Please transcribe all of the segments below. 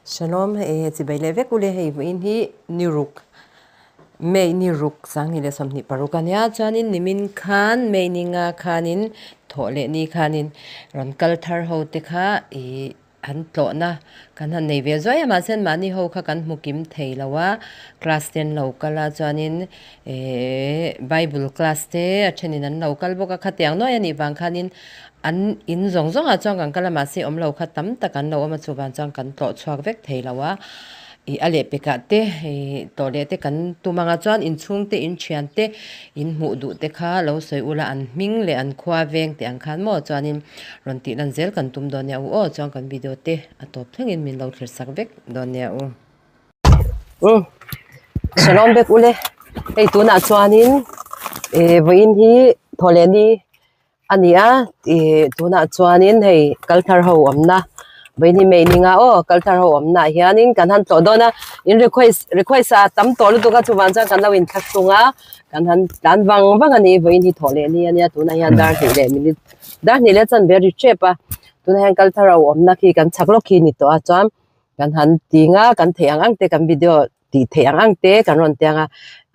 Shalom hei chibai leh vek ule hei vawiin hi ni ruk May ni ruk sanghnih leh 26 a nia chuanin nimin khan May ni nga khanin thawh leh ni khanin rawn kal thar ho te kha ih an tlawhna kan han nei ve zuai a mahse mahni ho kha kan hmu kim thei lo a class te an lo kal a chuanin ehh bible class te a thenin an lo kal bawk a khatiang nuai a nih vang khanin an in zawng zawngah chuan kan kal a mahse awm lo kha tam tak an lo awm a chuvang chuan kan tlawh chhuak vek thei lo a. Ih a lehpekah te ih tawh leh te kan tum anga chuan inchhung te inthian te in hmuh duh te kha lo sawi ula an hming leh an khua veng teh ang khan maw chuanin rawn tih lan zel kan tum dawn nia u aw chuan kan video te a tawp thlengin min lo thlir sak vek dawn nia u. Umm Shalom vek ule hei tunah chuanin ih vawiin hi thawhlehni A ni a ih tunah chuanin hei kalthar ho awmna vawiin hi May ni nga aw kalthar ho awmna ah hianin kan han tlawh dawn a in request request a tam tawh lutuk a chuvang chuan kan lo inthlahrung a kan han tlan vang vang a ni vawiin hi thawh leh ni a nia tunah hian dar hnih leh minute dar hnih leh chanve a ri tep a tunah hian kalthar ho awmna khi kan chak lawk khi a ni tawh a chuan kan han ting a kan theih ang ang te kan video tih theih ang ang te kan rawn tiang a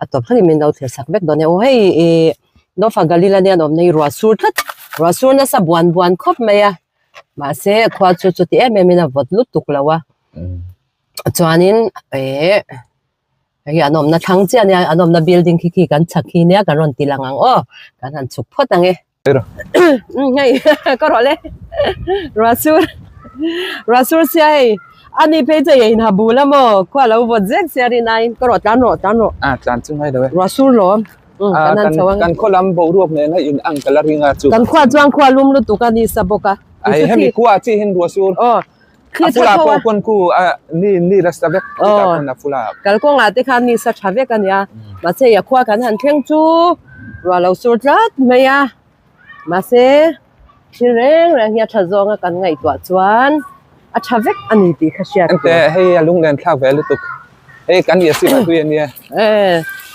a tawp thlengin min lo thlir sak vek dawn nia aw hei ih North a Galil ania an awmna hi ruah sur tlat ruah sur nasa buan buan khawp mai a mahse khua chu chuti em em in a vawt lutuk lo a chuanin eh hei an awmna thlang chiah ania an awmna building khi khi kan chhak khi nia kan rawn ti lang ang aw kan han chhuk phawt ang e hei ka rawh le ruah sur ruah sur sia hei ani phei chu hei inha bul a maw khua lo vawt zek sia rin aiin ka rawh tlan rawh tlan rawh a tlan chu ngai lo e ruah sur lawm kan han chho ang kan khaw lam boruak nen a in ang ka la ring a chu kan khua chuan khua lum lutuk a ni sa bawk a ai hemi khua chi hin ruah sur aw a fula pawh pawn khu a ni ni la sa vek pawn a fula kalkawngah te khan ni sa tha vek a nia mahse a khua kan han thleng chu ruah lo sur tlat mai a mahse thil reng reng hi a tha zawng a kan ngaihtuah chuan a tha vek a ni tih kha hriat tur ente hei a lunglen thlak ve lutuk hei kan ni a si tui a nia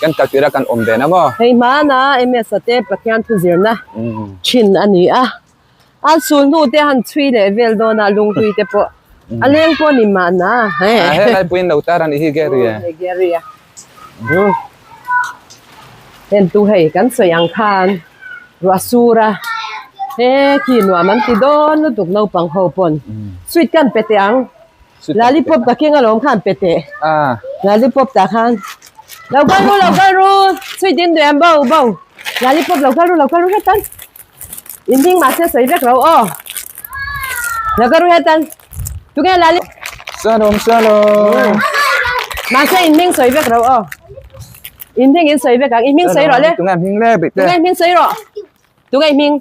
kan kal tir a kan awm ve na maw hei hmana ms a te Pathian thu zirna thin a ni a. A sul hnu te han chhui leh vel dawn a lunghlui te pawh a leng pawh ni mahna he. A he lai pawhin lo tar a nih hi Gary a. Hei Gary a. Heng tu hei kan sawi ang khan ruah sur a he khi nuam an ti dawn lutuk naupang ho pawn sweet kan pe teh ang lollipop ka keng alawm khan pe teh lollipop tah khan lo kal ru lo kal ru sweet in duh em bo bo lollipop lo kal ru lo kal ru hret ang. In hming mahse sawi vek lo aw. Lo ka ru hetan. Tunge lali. Shalom shalom. Mahse in hming sawi vek lo aw. In hming in sawi vek ang. In hming sawi rawh le. Tunge hming le bit te. Tunge hming sawi rawh. Tunge hming.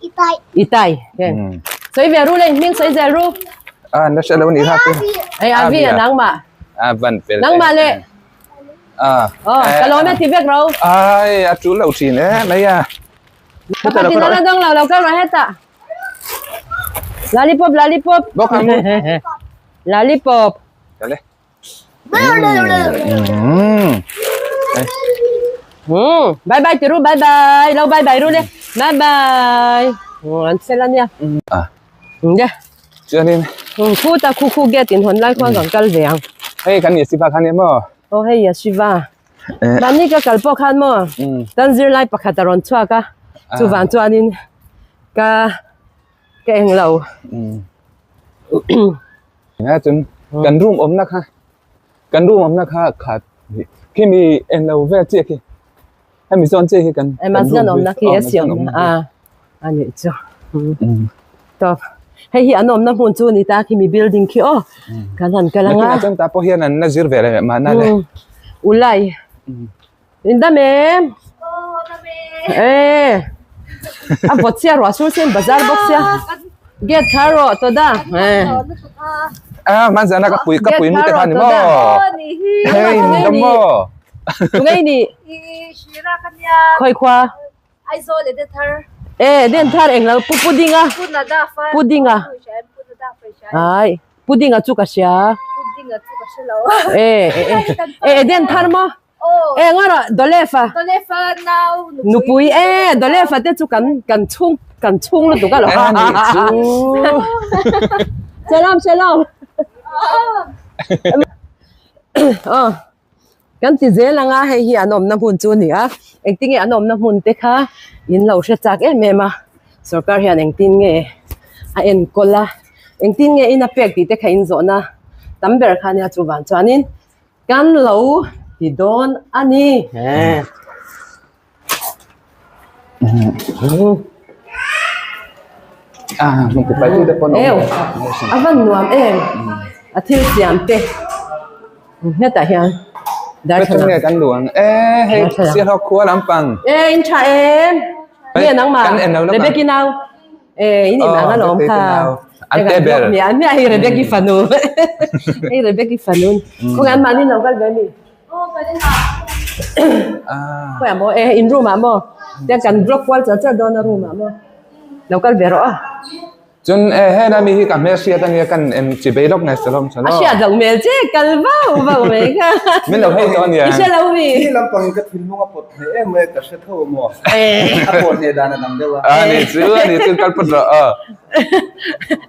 Itai. Itai. Sawi ve ru le in hming sawi zel ru. Ah na hre lo ni ha te. Ai avi nangma. A van fel. Nangma le. À. Ờ, ka lo na ti vek ro. Ai, a chu lo thin e, mai a. Pakhat in ala dang lo lo kal ro heta. Lollipop, lollipop. Bok ang. Lollipop. Kale. Bye bye tiru, bye bye. Lo bye bye ru le. Bye bye. An fel ania. À. Nge. Chuanin. Khu ta khu khu gate in hawn lai khuan kan kal ve ang. Hei kan Yeshiva khan em aw. Aw hei Yeshiva. Mahni ka kal pawh khan maw tan zirlai pakhat a rawn chhuak a chuvang chuanin ka ka eng lo. Nga chun kan room awmna kha kan room awmna kha khat khi mi en lo vel chiah khi hemi zawn chiah hi kan Amazon awmna khi a siam a a nih chu tawp hei hi an awmna hmun chu ni ta khi mi building khi aw kan han kal anga nakinah chuan tah pawh hian an la zir ve leh mahna le ulai in dam em e a vawt sia ruah sur sen bazar bawk sia gate kha rawh tawh da a hmanzana ka pui ka pui nu te kha ni maw hei in dam maw Tunge ni? Shira ka nia. Khoi khua? Aizawl e den thar. E den thar eng lo pu pudinga. Punada fa. Pudinga. Ai pudinga chu ka hria. Pudinga chu ka hre lo. E e e e den thar maw? E nga rawh Dolefa. Dolefa nau nupui. E Dolefa te chu kan kan chhung kan chhung lutuk a lo. Ani chu. Shalom shalom. Aw kan ti zel anga hei hi an awmna hmun chu a ni a engtin nge an awmna hmun te kha in lo hre chak em em a sorkar hian engtin nge a enkawl a engtin nge in a pek tih te kha in zawhna tam ber kha ania chuvang chuanin kan lo ti dawn a ni. Eo a van nuam em a thil siam te hetah hian darthlalang e in tha em nge nangmah Rebecca nau e in in ang alawm kha hei Rebecca fanu hei Rebecca fanu khawnge an mahni lo kal ve mi. Khawiah maw e in room ah maw tiang kan block kual char char dawn a room ah maw lo kal ve rawh a. Chun e hena mi hi ka hmel hriat ania kan em chi bei lawk ngai salom chalo. A hriat loh hmel che kal vau vau mai kha. Min lo hei tawh ania. I hre lo mi. Hi lampang ka thinlung a pawt hneh em mai ka hre tho maw. A pawt hneh dan a dang deuh a. A ni chu a ni chu kal pawt rawh aw.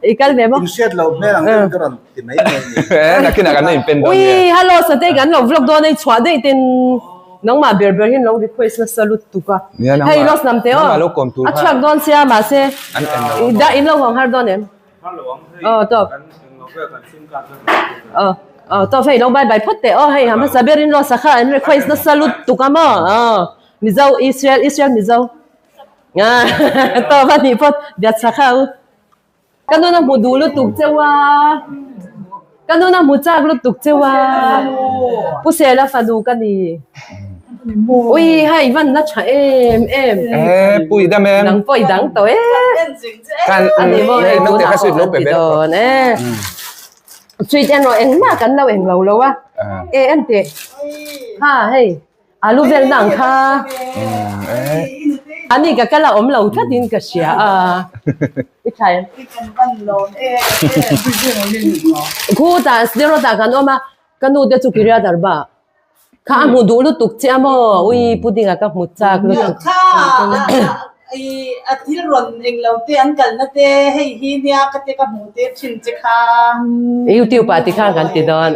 I kal ve maw. In hriat loh hmel ang deuhin ka rawn Ti mai mai ni. Eh, nakinah kan la inpen dawn nia. Ui, hello Satei kan lo vlog dawn a, i chhuah daih ten nangmah ber ber hian lo request nasa lutuk a. Nia, nangmah, Hei Los Lamte aw, nangmah lo kawm tur a kha. chhuak dawn sia mahse An en lo i dah in lo hawng har dawn em? Har lo ang hei. Aw tawp. Kan englo vel kan sim kar chuan kan ti Aw, aw tawp hei lo bye bye phawt teh aw hei hmasa berin Los a kha an request nasa lutuk a maw aw Mizo Israel Israel Mizo tawp a nih phawt biak chak kha u. Ka nun a hmu duh lutuk cheu a, ka nun a hmu chak lutuk cheu a, Pu Sela fanu ka ni. Ui hei van la tha em em. Eh pui dam em. Nang pawh i dang tawh e. Kan Ani maw hei naute tunah kha sweet pawh lo kan pe ti ve lawk dawn e. Sweet en rawh engmah kan lo englo lo a. E en teh. Ha hei. Alu vel na ang kha. Ani ka kal a awm lo tlat in ka hria a. I tha em? Khu tah Sderot ah kan awm a, ka nu te chu Kiryat Arba ah. Kha a hmu duh lutuk che a maw? Ui pudding ah ka hmu chak lutuk. Kha a thil rawn eng lo te an kalna te hei hi nia ka te ka hmuh tir thin che kha. YouTube ah tikhan kan ti dawn.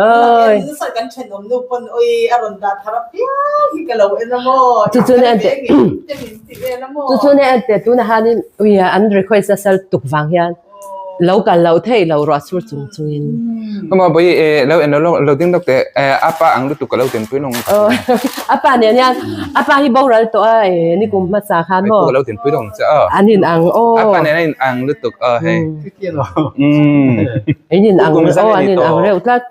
Oi. Kan thenawm nu pawn oi a rawn dah thar apiang hi ka lo en a maw. Chu chu ne ante. Chu chu ne ante tuna hanin ui an request a sal tuk vang hian lo kal lo thei lo ruah sur chung chungin. Kama boi e lo en lo lo ding dok te apa ang lutuk ka lo ten pui nong. Apa nen hian apa hi boral tawh a e nikum hmasa khan maw. Ka lo ten pui nong che a. An in ang aw. Apa nen a in ang lutuk a hei. In in ang aw an in ang reuh tlat.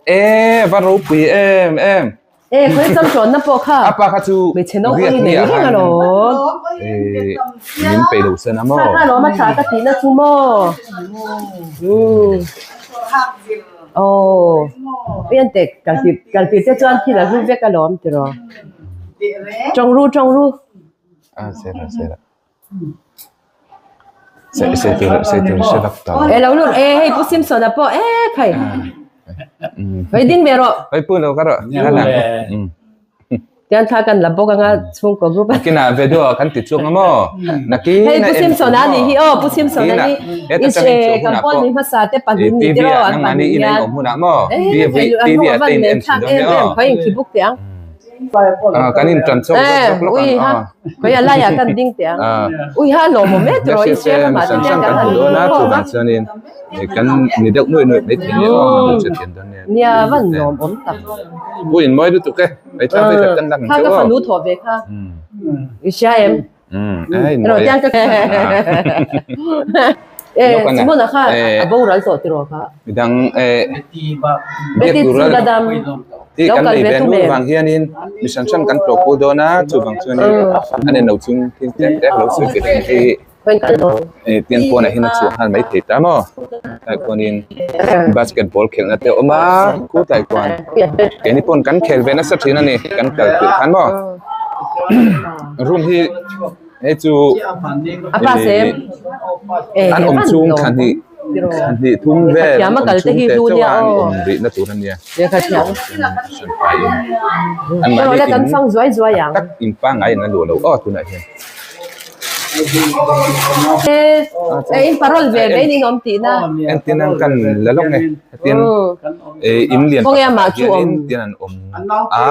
E va ropui em em. E khawi cham tawn na pawh kha. Apa kha chu hmeichhe naupang hi nei reng alawm. E min pe lo sen a maw. Kha kha lawm a tha ka tih na chu maw. Aw pian te kalpi kalpi te chuan thil a hlu vek alawm tiraw. Tawng ru tawng ru. A sera sera. Se se tur se tur se vak ta. E lo lut e hei Pu Simpson a pawh e khai. Hei ding ve rawh. Hei pu lo ka rawh. Tian thla kan la bawk anga chhungkaw group a. Nakina video kan ti chhuak maw? Nakina Hei Pu Simpson a ni hi aw Pu Simpson a hi Israel kan pawl ni hmasa te pahnih ni te rawh an pahnih hian. Awm hunah maw? TV TV a te in en thin dawn nia aw. Khoi in khi buk teh ang. Kan in tan chhuak zawk zawk lawk ang aw. Khoi a laiah kan ding teh ang. Ui ha lawmawm e tiraw Israel ramah te hian kan han dawn a chuvang chuanin kan ni deuh nuih nuih mai thei nia aw kan hre thiam dawn nia. Nia van lawmawm tak. Pu in mawi lutuk e. Hei thla vei khat kan lak ang Kha che ka aw. fanu thawh ve kha. I hria em? Ei Ro mawi. tiang ka E Lawk ana. Simona kha Eh. a boral tawh tiraw kha. Midang eh Betty biak tur chu la dam. Ti Lo kan kal nei ve ve tu nu men. vang hianin mi hran hran kan tlawh pul dawn a chuvang chuanin an en lo chung thil tlem tlem lo sawi ve thei hi tian pawnah hian a chhuah nghal mai thei ta maw tlai khuanin basketball khelhna te a awm a khu tlai khuan keini pawn kan khel ve nasa thin a ni kan kal tirh khan maw room hi hei chu an awm chhung thla hnih thla hnih thum vel awm chhung te chauh a an awm rihna tur a nia hran faiin anmahni in tak tak in pangngai in a luah lo aw tunah hian. E in parol ve ve in awm tihna. Entin an kan la lawk nge hetin e in lian Khawnge amah chu awm. Tin an awm a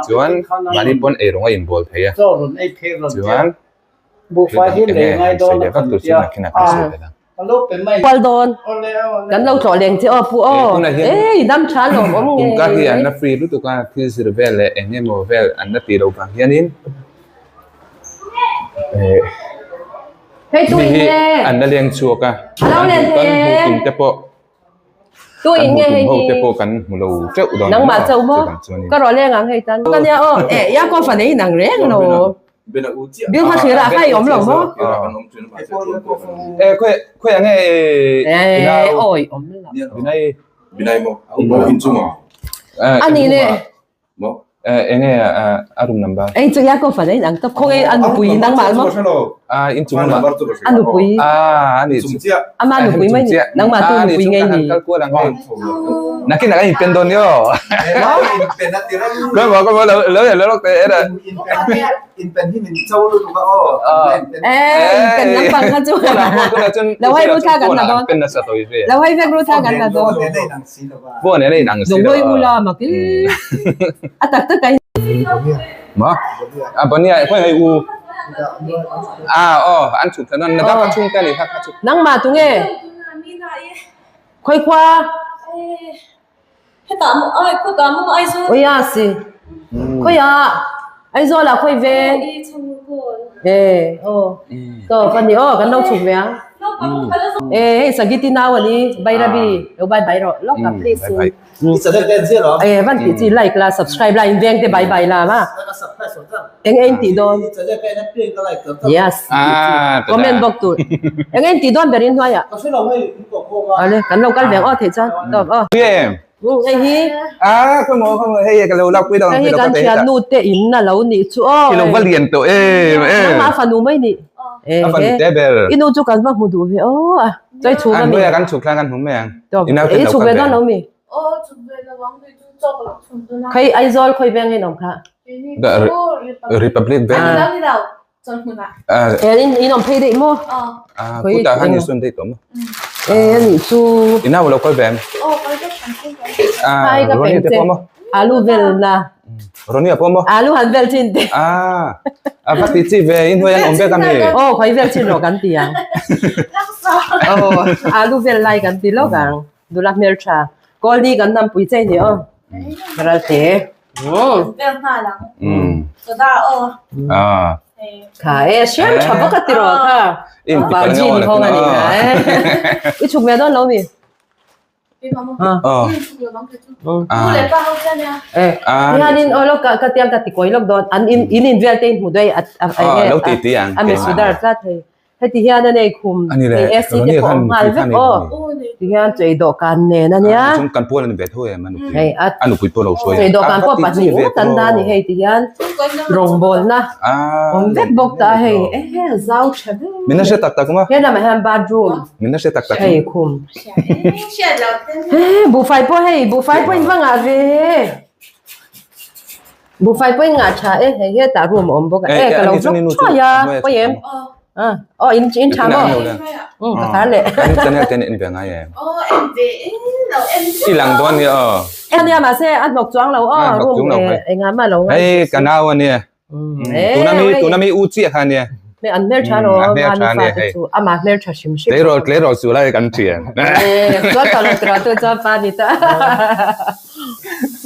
chuan mahni pawn eirawng a inbawl thei a chuan Buhfai hi lei ngai dawn a kan tia a ka lo pe mai. Kual dawn kan lo tlawh leng che aw pu aw ei dam tha lawm awm nge. Kum kar hi an la free lutuk a thil zir vel leh eng emaw vel an la tih loh vang hianin eh Hei tu mi in hi nge an la leng chhuak a A lo len kan thei hmuh e. tum te pawh Tu kan in hmuh nge tum hei ho hi te pawh kan hmu lo teuh dawn Nangmah chauh maw chuvang chuanin. Ka rawh leng ang hei tan ka nia aw eh ya ko fa nei nang reng lo. Bill kha thlir ah kha i awm lo maw? Eh khawi khawi ang nge Eh awi awm lo. Binai Binai maw? Maw in chung ah. A nih le. Maw? Eh enge a room number? Ei chu ya ko fa nei nang tawp khawnge a nupui nangmah maw? Ah in chung lamah. A nupui. Ah ani chu. Ama nupui mai ni. Nangmah tu nupui ngei ni. Kal kual ang hei. Nakin ah kan inpen dawn nio. Khawi maw khawi maw lo lo lo lawk teh era. Inpen hi min cho lutuk a aw. Eh inpen lampang kha chu. Lo hai ru thla kan la dawn. Pen nasa tawi ve. Lo hai vek ru thla kan la dawn. Phone nen a inang si lo. Dongoi ula mak i. A tak tak a. Ma? A Bania khawi ngai u. Ah aw an chhuk thla nawn na ka chhung te ani kha kha chu. Nangmah tunge? Khawi khua? Hetah maw ai khutah maw Aizawl. Oi a si. Khawi ah Aizawl ah khawi ve? Eh aw. To ka ni aw kan lo chhuk ve ang. Eh hei Sagiti nau ani Bairabi lo bye bye rawh lawk ah please in. Eh van tih chi like la subscribe la in veng te bye bye la ma. Eng eng tih dawn? Yes. Comment bawk tur. Eng eng tih dawn ber in hnuai ah. Ale kan lo kal ve ang aw theih chuan tawp aw. Hei hi. Ah khaw maw khaw maw hei ka lo lak pui dang Hei hi kan thiannu te in a lo nih chu aw. I lo va lian tawh em em. Nangmah fanu mai nih. A fanu te ber. I nu chu kan va hmu duh ve aw a. Choi chhuk a mi. An hnuai ah kan chhuk thlang kan hmu mai ang. Tawp. I chhuk ve dawn lo mi. Aw chhuk ve lo ang kei chu chawk loh chhun dawn a. Khawi Aizawl khawi veng in awm kha. Republic Bank. Ni lo ni lo chawlhmun ah. Eh in in awm phei daih maw? Ah kutah khan in sun daih tawh maw? Eh ani chu. In au lo kal ve em? Aw kal vek kan chhung kan. Hai ka peng che. Alu vel na. Roni a pawh maw? Alu han vel chin te. Ah a va ti chi ve in hnuai an awm vek ami. Aw khawi vel chin rawh kan ti ang. Aw alu vel lai kan ti lawk ang. Nula hmeltha Kawlni kan nampui che ni aw. Ralte. Vel nghal ang. Chawda aw. Kha e siam tha bawk a ti rawh kha. Virgin hawng a ni kha e. I chhuk ve dawn lo mi? Hianin aw lawk ka tiang ka ti kawi lawk dawn an in in in vel te in hmu daih a a mi sudar tlat hei. Heti hian a nei khum hei AC te pawh awm nghal vek aw ti hian chei dawhkan nen a nia hei a chei dawhkan pawh pahnih ngawt an dah a ni hei ti hian rawngbawlna awm vek bawk ta a hei ehe zau tha vek he lamah hian bathroom hei khum he buhfai pawh hei buhfai pawh in va ngah ve. Buhfai pawhin ngah tha e, hei hetah room a awm bawk a, e ka lo vlog thuai a, pawi em? Aw in in tha maw? Um ka thar leh. Kan channel ten en ve ngai em? I lang dawn nia aw. E nia mahse a hnawk chuang lo aw room engah mah lo ngai. Hei ka nau ania. Tuna mi tuna mi u chiah kha ania. Me an hmel tha ro ma nu fa te chu ama hmel tha hrim hrim. Tleirawl tleirawl chu lai kan thian. Chuan ka lo tira tu chuan pa ni ta.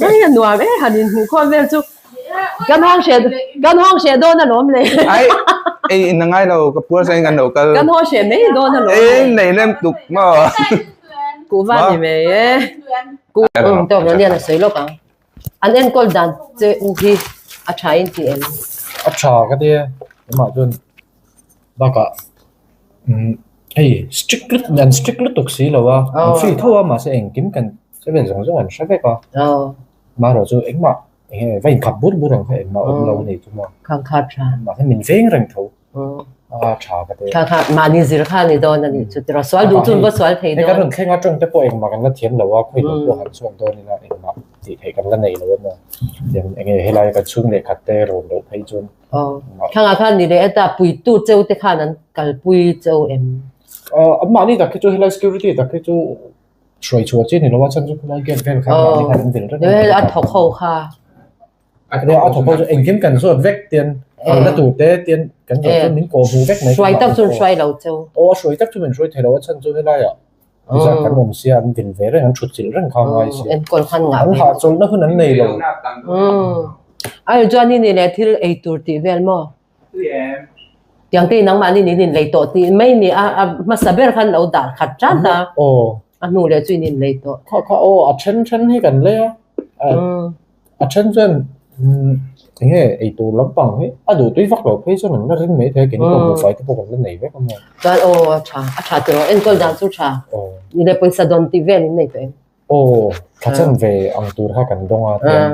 Hei a nuam e han in hmuh khawm vel chu. Kan hawng hre kan hawng hre dawn alawm le. Ai ei in ngai lo ka puar sain kan lo kal. Kan hawng hre mai dawn alawm. Ei nei lem tuk maw. Kuhva ni mai e. Ku um tawk lo lian a sawi lawk ang. An enkawl dan che u hi a tha in tih em? A tha ka tia amah chuan bakah hei strict lut an strict lutuk si lo a an free tho a mahse engkim kan che vel zawng zawng an hre vek a amaherawh chu engmah eng nge va inkhap bur bur ang kha engmah awm lo a ni chu maw mahse min veng reng tho. A tha ka ti. Kha kha mahni zir kha ni dawn a nih chu tiraw sual duh chu an va sual thei dawn. Hei kan rawn thleng a tawng te pawh engmah kan la thiam lo a khawi lo pawh han chhuak dawn ila engmah. Tih theih kan la nei lo a maw? Tiang eng nge helai kan chhung leh khat te rawn loh phei chuan. Aw, thlang ah khan ni leh heta puitu cheu te khan an kalpui cheu em? Aw, anmahni tak hi chu helai security tak hi chu hruai chhuah chi a ni lo a, chhan chu khulai gate vel khan mahni khan an vil reng a. Aw, a thawk ho kha. A thawk ho chu engkim kan zawt vek tian kalna tur te tian kan zawt chuan min kawh hmu vek mai. Hruai tak chu an hruai lo cheu. Aw, a hruai tak chu min hruai thei lo a, chhan chu helai ah Tizat kan awm sia an vil ve reng an thut chilh reng kha ngai sia. Enkawl khan ngah ve. An hahchawlhna hun an nei lo. Ai chuan i ni leh thil ei tur tih vel maw? Tiang te in nangmahni in in lei tawh tih mai ni a a hmasa ber khan lo dah khat tan a. Aw. A hnu leh chu in in lei tawh. Kha kha aw a then then hi kan lei a. A then chuan eng nge ei tur lampang hi a duh tui vak loh phei chuan an la ring mai thei a, keini pawh buhfai te pawh kan la nei vek a maw. Chuan aw a tha, a tha tiraw enkawl dan chu tha. Aw. Ni leh pawisa dawn tih vel in nei tawh em? Aw, thla chen ve ang tur kha kan dawng a tiang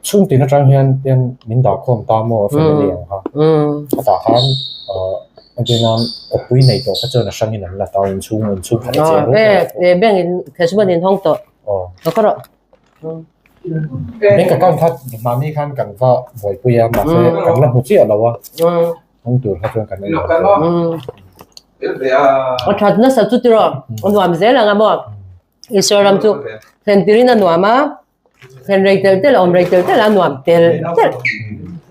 chhung tin atang hian tiang min dah khawm ta maw a family ang kha. Khatah khan entirnan kawppui nei tawh kha chuan a hrangin an la ta inchhung inchhung khat a cheng ruk e bank in cash in hawng tawh. Aw. Ka rawh. Bank account kha mahni khan kan va buaipui a mahse kan la hmu chiah lo a hawng tur kha chuan kan la lo. A that nasa chu tiraw a nuam zel ang a maw Israel ram chu thlen tirin a nuam a thlen rei tel tel a awm rei tel tel a nuam tel tel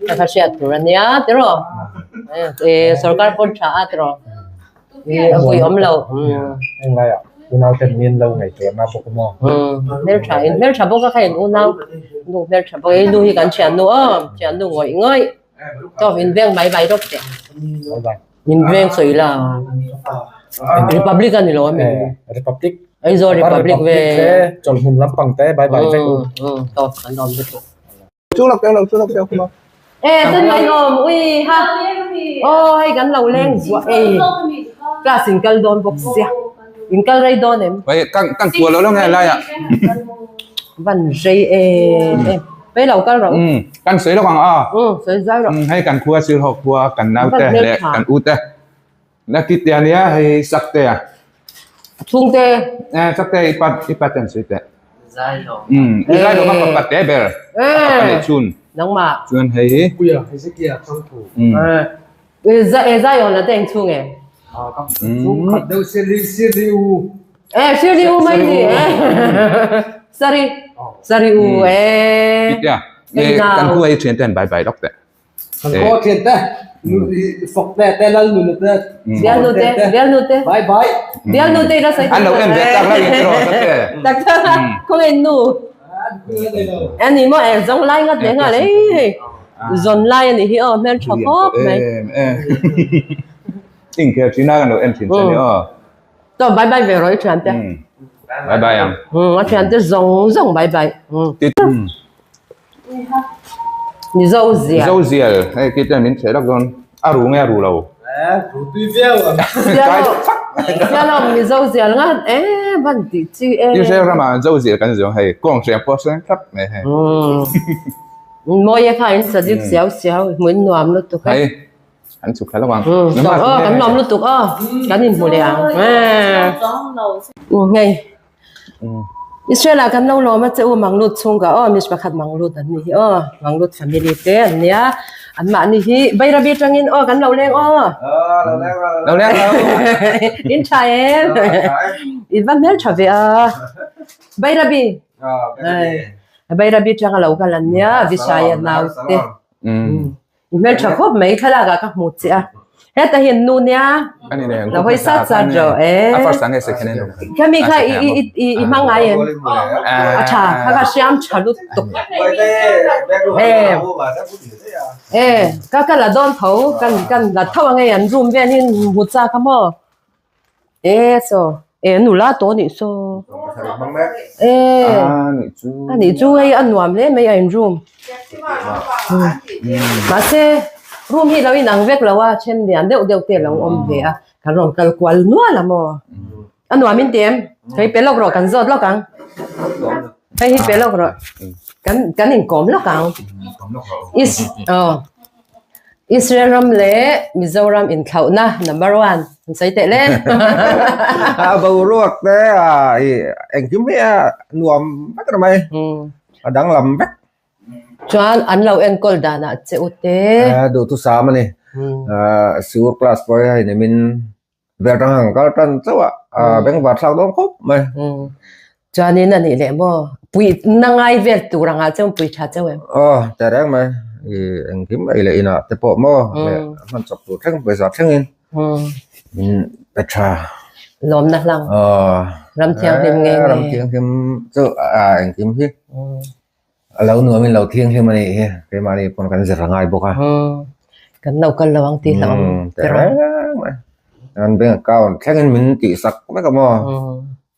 ka kha hriat tur a nia tiraw e sorkar pawn tha a tiraw e a vui awm lo. Englai ah unau ten min lo ngaihtuahna bawk a maw? Hmeltha in hmeltha bawk a kha in unau nu hmeltha bawk e nu hi kan thiannu aw thiannu ngawih ngawih tawk in veng mai mai rawk teh. Min veng sawi la. Republic a ni lo ami? Republic. Aizawl Republic ve. Chawlhmun lampang te bye bye vek u. Tawk an awm lutuk. Chu lak teuh lo, chu lak teuh khum a. E ten mai awm ui ha. Aw hei kan lo leng zuah ei. Class in kal dawn bawk sia. In kal rei dawn em? Wei kan kan kual lo lo nge lai ah. Van rei em em. Pei lo kal rawh. Um kan sawi lawk ang a. Um sawi zai rawh. Um hei kan khua sir ho khua kan nau te leh kan u te. Na ti te ania hei sak te a. Chhung te. Eh sak te i pat i pat ten sawi te. Zai lo. Um i zai lo ka pa te ber. Eh. Pa nei chhun. Nangmah. Chuan hei hi. Puia Hezekia changthu. Um. Eh zai zai on la te eng chhung e. Chhung khat deuh sir li sir li u. Eh sir li u mai ni eh. Sorry. Sorry u eh. Tia. Eh kan khu ai thian ten bye bye lok te. Kan khaw thian te. Fok te te lal nu te. Bial nu te bial nu te. Bye bye. Bial nu te ra sai. An lo em ve tak la in ro ta te. Tak tak. Kong en nu. Ani mo eh zong lai ngat le nga le. Zon lai ani hi aw hmel tha khawp mai. In khel thin a kan lo en thin che ni aw. To bye bye ve rawh i thian te. Bye bye ang. A thian te zawng zawng bye bye. Mizo zial. Mizo zial hei khi ten min chhe lak dawn a ru nge a ru lo. Ru tui viau ang. Sial lo Mizo zial nga e van tih chi e. Israel ramah Mizo zial kan zawng hei kawng hriang pawh seng thlap mai hei. Mawi e kha in sadik siau siau hmuin nuam lutuk e. Hei an chhuk thla lo ang. Kan nuam lutuk aw kan inhmu leh ang. Hei Israel ah kan lo lawm a che u Manglut chhung ka aw miss pakhat Manglut an ni hi aw Manglut family te an nia an mahni hi Bairabi tangin aw kan lo leng aw. Lo leng lo. In tha em. In va hmel tha ve a. Bairabi. Bairabi tanga lo kal an nia Vishaya nau te. I hmeltha khawp mai thlalak ah ka hmu che a. Heta hian nu nia lo hawi sat sat rawh e. Khami kha i i i i hmang ngai em? A tha kha kha hriam tha lutuk. E e ka ka la dawn tho kan kan la tho ang e an room vel hi hmu chak a maw. E saw e nula tawh anih saw e anih chu hei a nuam hle mai a in room mahse room hi lo inang vek lo a then lian deuh deuh te a lo awm ve a kan rawn kal kual nual a maw a nuam in ti em hei pe lawk rawh kan zawt lawk ang hei hi pe lawk rawh kan kan inkawm lawk ang is aw Israel ram leh Mizoram inthlauhna number one. An sawi teh le. A boruak te a i engkim hi a nuam vek a ni mai. A danglam vek. Chuan an lo enkawl danah che u te. Duhthusam a ni. Siur class pawh hi hei nimin vel tang ang kal tan chauh a bengvar thlak dawn khawp mai. Chuanin a nih leh maw pui na ngai vel tur angah chuan pui tha chauh em? Aw teh reng mai i engkim ei leh inah te pawh maw leh hman chawp tur thleng pawisa thlengin min pe tha. Lawmna hlang. Aw Ram thianghlim nge nge. Ram thianghlim chu a engkim hi a lo nuamin lo thianghlim a nih hi keimahni pawn kan zir a ngai bawk a. Kan lo kal lo ang tih hlauh awm teh reng mai. An bank account thlengin min tihsak vek a maw.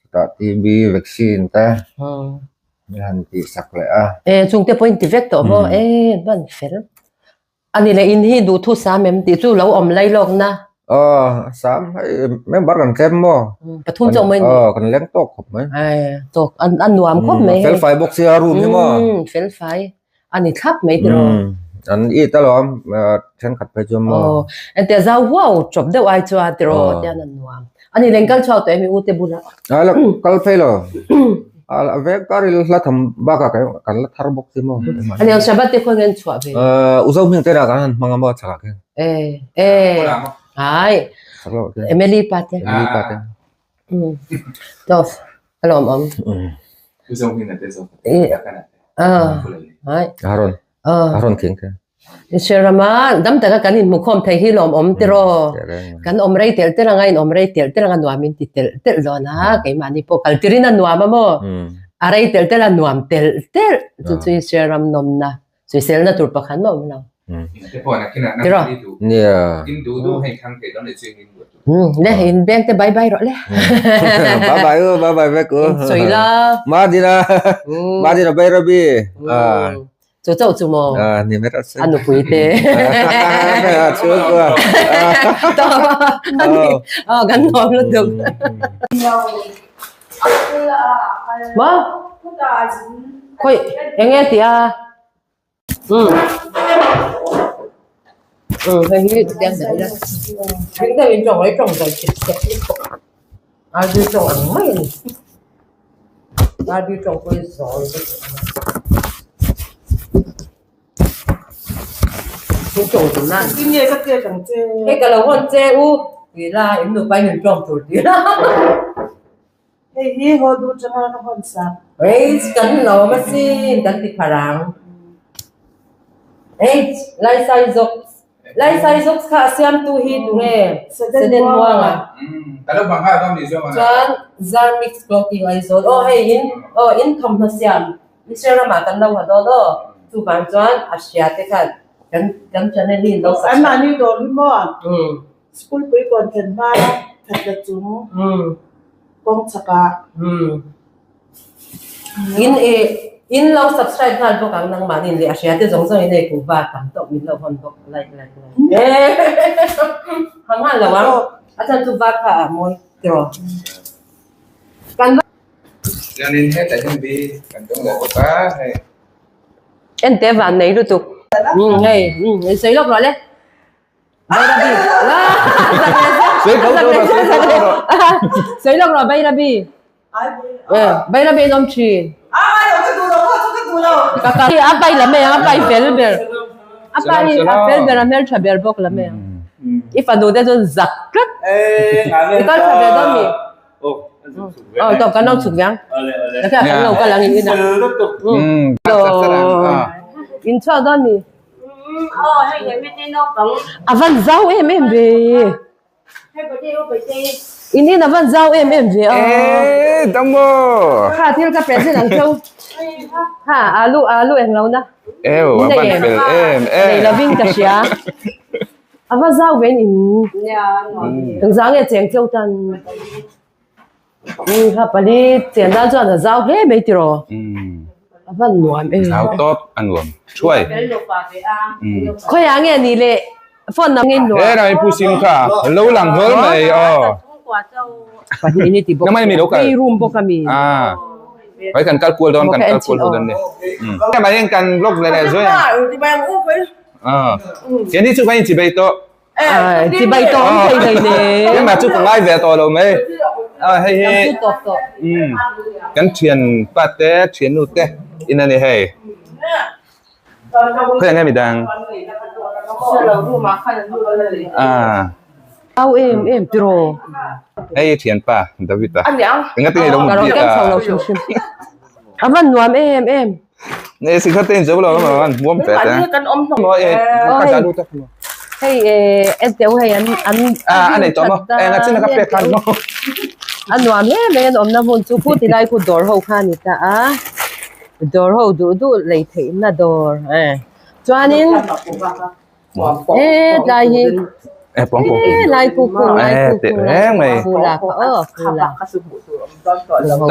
Chutah TB vaccine te min han tihsak leh a. E chungte pawh in ti vek tawh maw e ban fel. Ani leh in hi duhthu sam em tih chu lo awm lai lawk na. Aw sam hei member kan tlem maw. Pathum chauh mai ni. Aw kan leng tawk khawp mai. Ai tawk an a nuam khawp mai. Fel fai bawk sia room hi maw. Fel fai ani thlap mai tiraw. An it alawm thenkhat phei chuan maw. Aw engtia zau huau chawp deuh ai chuan tiraw tian an nuam. Ani leng kal chhuak tawh em i u te bulah. A la kal phei lo. A vek kar i la tham bakah kan la thar bawk si maw. Ani ang Shabbat te khawi nge an chhuah ve. U zo hming te lah kan han hmang a maw chakah khian. E e hai Emily pa te. Emily pa te. Tof a lawm awm. U zo hming te zo. Hai. Aron. Aron thing te. Sherama dam taka kan inhmukhawm thei hi lawmawm tiraw kan awm rei telh telh anga in awm rei telh telh anga nuam in ti telh telh dawn a keimahni pawh kal tirin a nuam a maw a rei telh telh a nuam telh telh chu chu Sherram nawmna sawiselna tur pakhat mah awm lo tiraw le in beng te bye bye rawh le bye bye u bye bye vek u sawi la madina madina bairabi Chu chauh chu maw? Ah, ni mai rawh se. A nupui te. Chu chu. Oh, kan nuam lutuk. Ma? Khoi, eng nge tia? Hei hi tiang dah ila. Ring deuh in tawng mai tawng zai chep chep lutuk. Arbi tawng ang mai a ni. Arbi tawng pawh hi zawi lutuk a ni. Chu tawng tur nan. Engtin nge ka pek ang che? Hei ka lo hawn che u tih la in nupa in in tawng tur tih la. Hei hi haw duh changa ka hawn sak. Hei kan lawm asin kan ti phar ang. Hei laisai zawk Laisai zawk kha a siamtu hi tunge? Seden Muanga. Chuan Zarmix Clothing Aizawl aw hei in aw in thawmhnaw siam Israel ramah kan lo ha dawn aw chuvang chuan a hria te khan kan kan channel hi in lo subscribe. Anmahni dawr hi maw school pui kawn thlen hma that la chung kawng chakah. In i in lo subscribe nghal bawk ang nangmahni in leh a hria te zawng zawng in hei kuhva tam tawk min lo hawn bawk like like like ha nghal lo ang a chhan chu va kha a mawi tiraw kan va Chuanin hetah hian bi kan dawng leh bawk a hei. En te van nei lutuk. Hei sawi lawk rawh le. Bairabi. Sawi lawk rawh Bairabi. Bairabi in awm thin. A pai lam e, a pai fel ber. A pai a fel ber a hmeltha ber bawk lam e. I fanu te chuan zak tlat. I kal tha ve dawn mi? Aw tawp kan lo chhuk ve ang. Nakhiah kan lo kal ang in inah. In chhuak dawn mi? A van zau em em ve. In in a van zau em em ve a. E dam maw. Kha thil ka present ang cheu. Ha alu alu eng lo na. Ew a van fel em em. Nei lovin ka hria. A va zau ve in in. Engzah nge cheng cheu tan. Kha pali chen dan chuan a zau hle mai tiraw. A van nuam em. Zau tawp a nuam thuai. Khawiah nge ni le phone nam ngei nuam. He rai pu sim kha lo lang hlawl mai aw. Pahnih ni ti bawk. Namai mi lo kal. Hei room bawk a mi. Ah. Hoi kan kal kual dawn kan kal kual ho dawn ni. Mai hian kan vlog leh leh zui. Ah. Keini chu kan inchibei tawh. Chibai tawh awm thei hlei ne. Keimah chu ka ngai ve tawh lo mai. Hei hi kan thian pa te thian nu te in a ni hei. Khawi ang nge midang? Au em em tiraw. Hei thian pa David a. Engati nge lo mut bik a. A van nuam em em. Ne sikha te in zo lo ma an muam pe te. Ka ja lu ta mo. Hei en teu hei an an a nei to mo. E nga chin ka pe khan mo. A nuam em em an awmna hmun chu khu tilai khu dawr ho kha ni ta a. Dawr ho duh duh lei theihna dawr e. Chuanin E tlai hi e pawng pawng e lai ku ku lai ku ku reng mai fu la kha aw fu la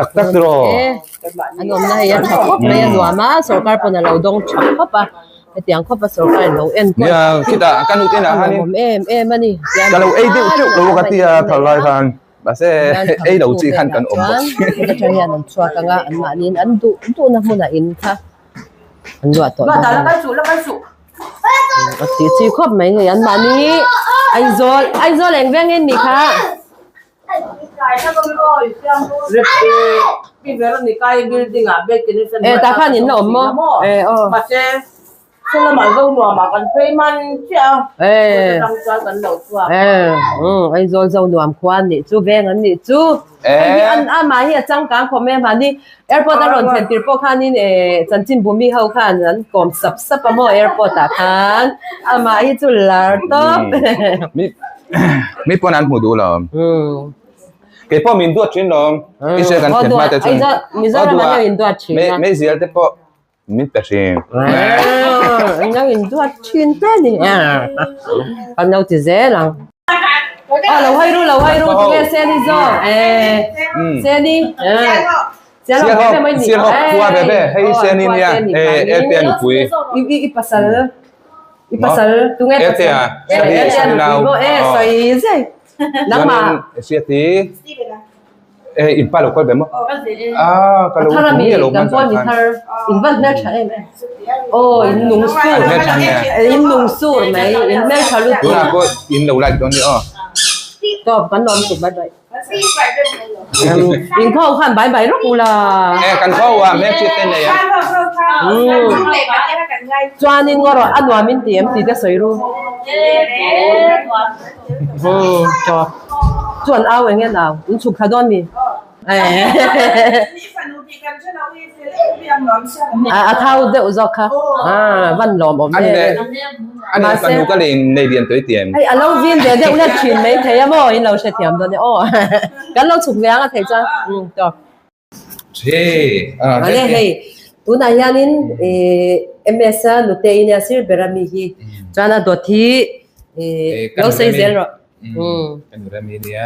tak tak tiro an awm na hei a tha khawp mai a nuam a sorkar pawn a lo dawng tha khawp a hetiang khawp a sorkar in lo enkawl nia khitah kan ute nah hian awm em em a ni ka lo ei deuh teuh lo ka tia thar lai khan mahse ei lo chi khan kan awm bawk chuan atang hian an chhuak anga an mahniin an duh duhna hmunah in kha an luah tawh dawn a ni. A ti chi khawp mai hei an mahni Aizawl Aizawl eng veng in nih kha. E tah khan in la awm maw e aw. E e Aizawl zo nuam khua an nih chu veng an nih chu. Hei hi an amah hi a changkang khawp mai a mahni Airport a rawn thlen tir pawh khanin eh chanchinbu mi ho khan an kawm sap sap a maw airport ah khan amah hi chu lar tawp. Mi mi pawn an hmu duh lo. Kei pawh min duat thin lo. I hria kan thlen hma te chuan. Mizoram an lo in duat thin a. Meizial te pawh min pe thin. An lo in duat thin hle a ni. An lo ti zel ang. Aw lo hai ru lo hai ru tinge Seni zawk eh Seni eh Sialhawk Sialhawk khua ve ve hei Seni nia eh Eltea nupui i i pasal i pasal tunge pasal Eltea Seni Seni nau eh sawi zai nangmah Hriati Eh, in pa lo kal ve maw? Ah, ka lo Thar ami, mi lo kan man pawn mi khan. thar. In van hmel tha em em. Oh, in nung sur. An hmel tha nge. In nung sur mai, in hmel tha lutuk. Tunah pawh in lo like dawn ni aw. Tawp, kan lawm tuk bye bye. In kho khan bye bye rawk ula. Eh, kan kho a hmel hriat te nei a. Chuan in ngaw rawh, a nuam in ti em ti te sawi ru. Tawp. Chuan au eng nge au? In chhuk thla dawn mi? A thau deuh zawk kha. Van lawm awm e. An le fanu ka lei nei lian tawih tiam. Hei a lo vin ve deuh hlek thin mai thei a maw? In lo hrethiam dawn e aw. Kan lo chhuk ve ang a thei chuan. Tawp. Ale hei tunah hianin MS a nute i nia sir ber a mi hi chuan a dawt hi lo sawi zel rawh. Ka nurem i nia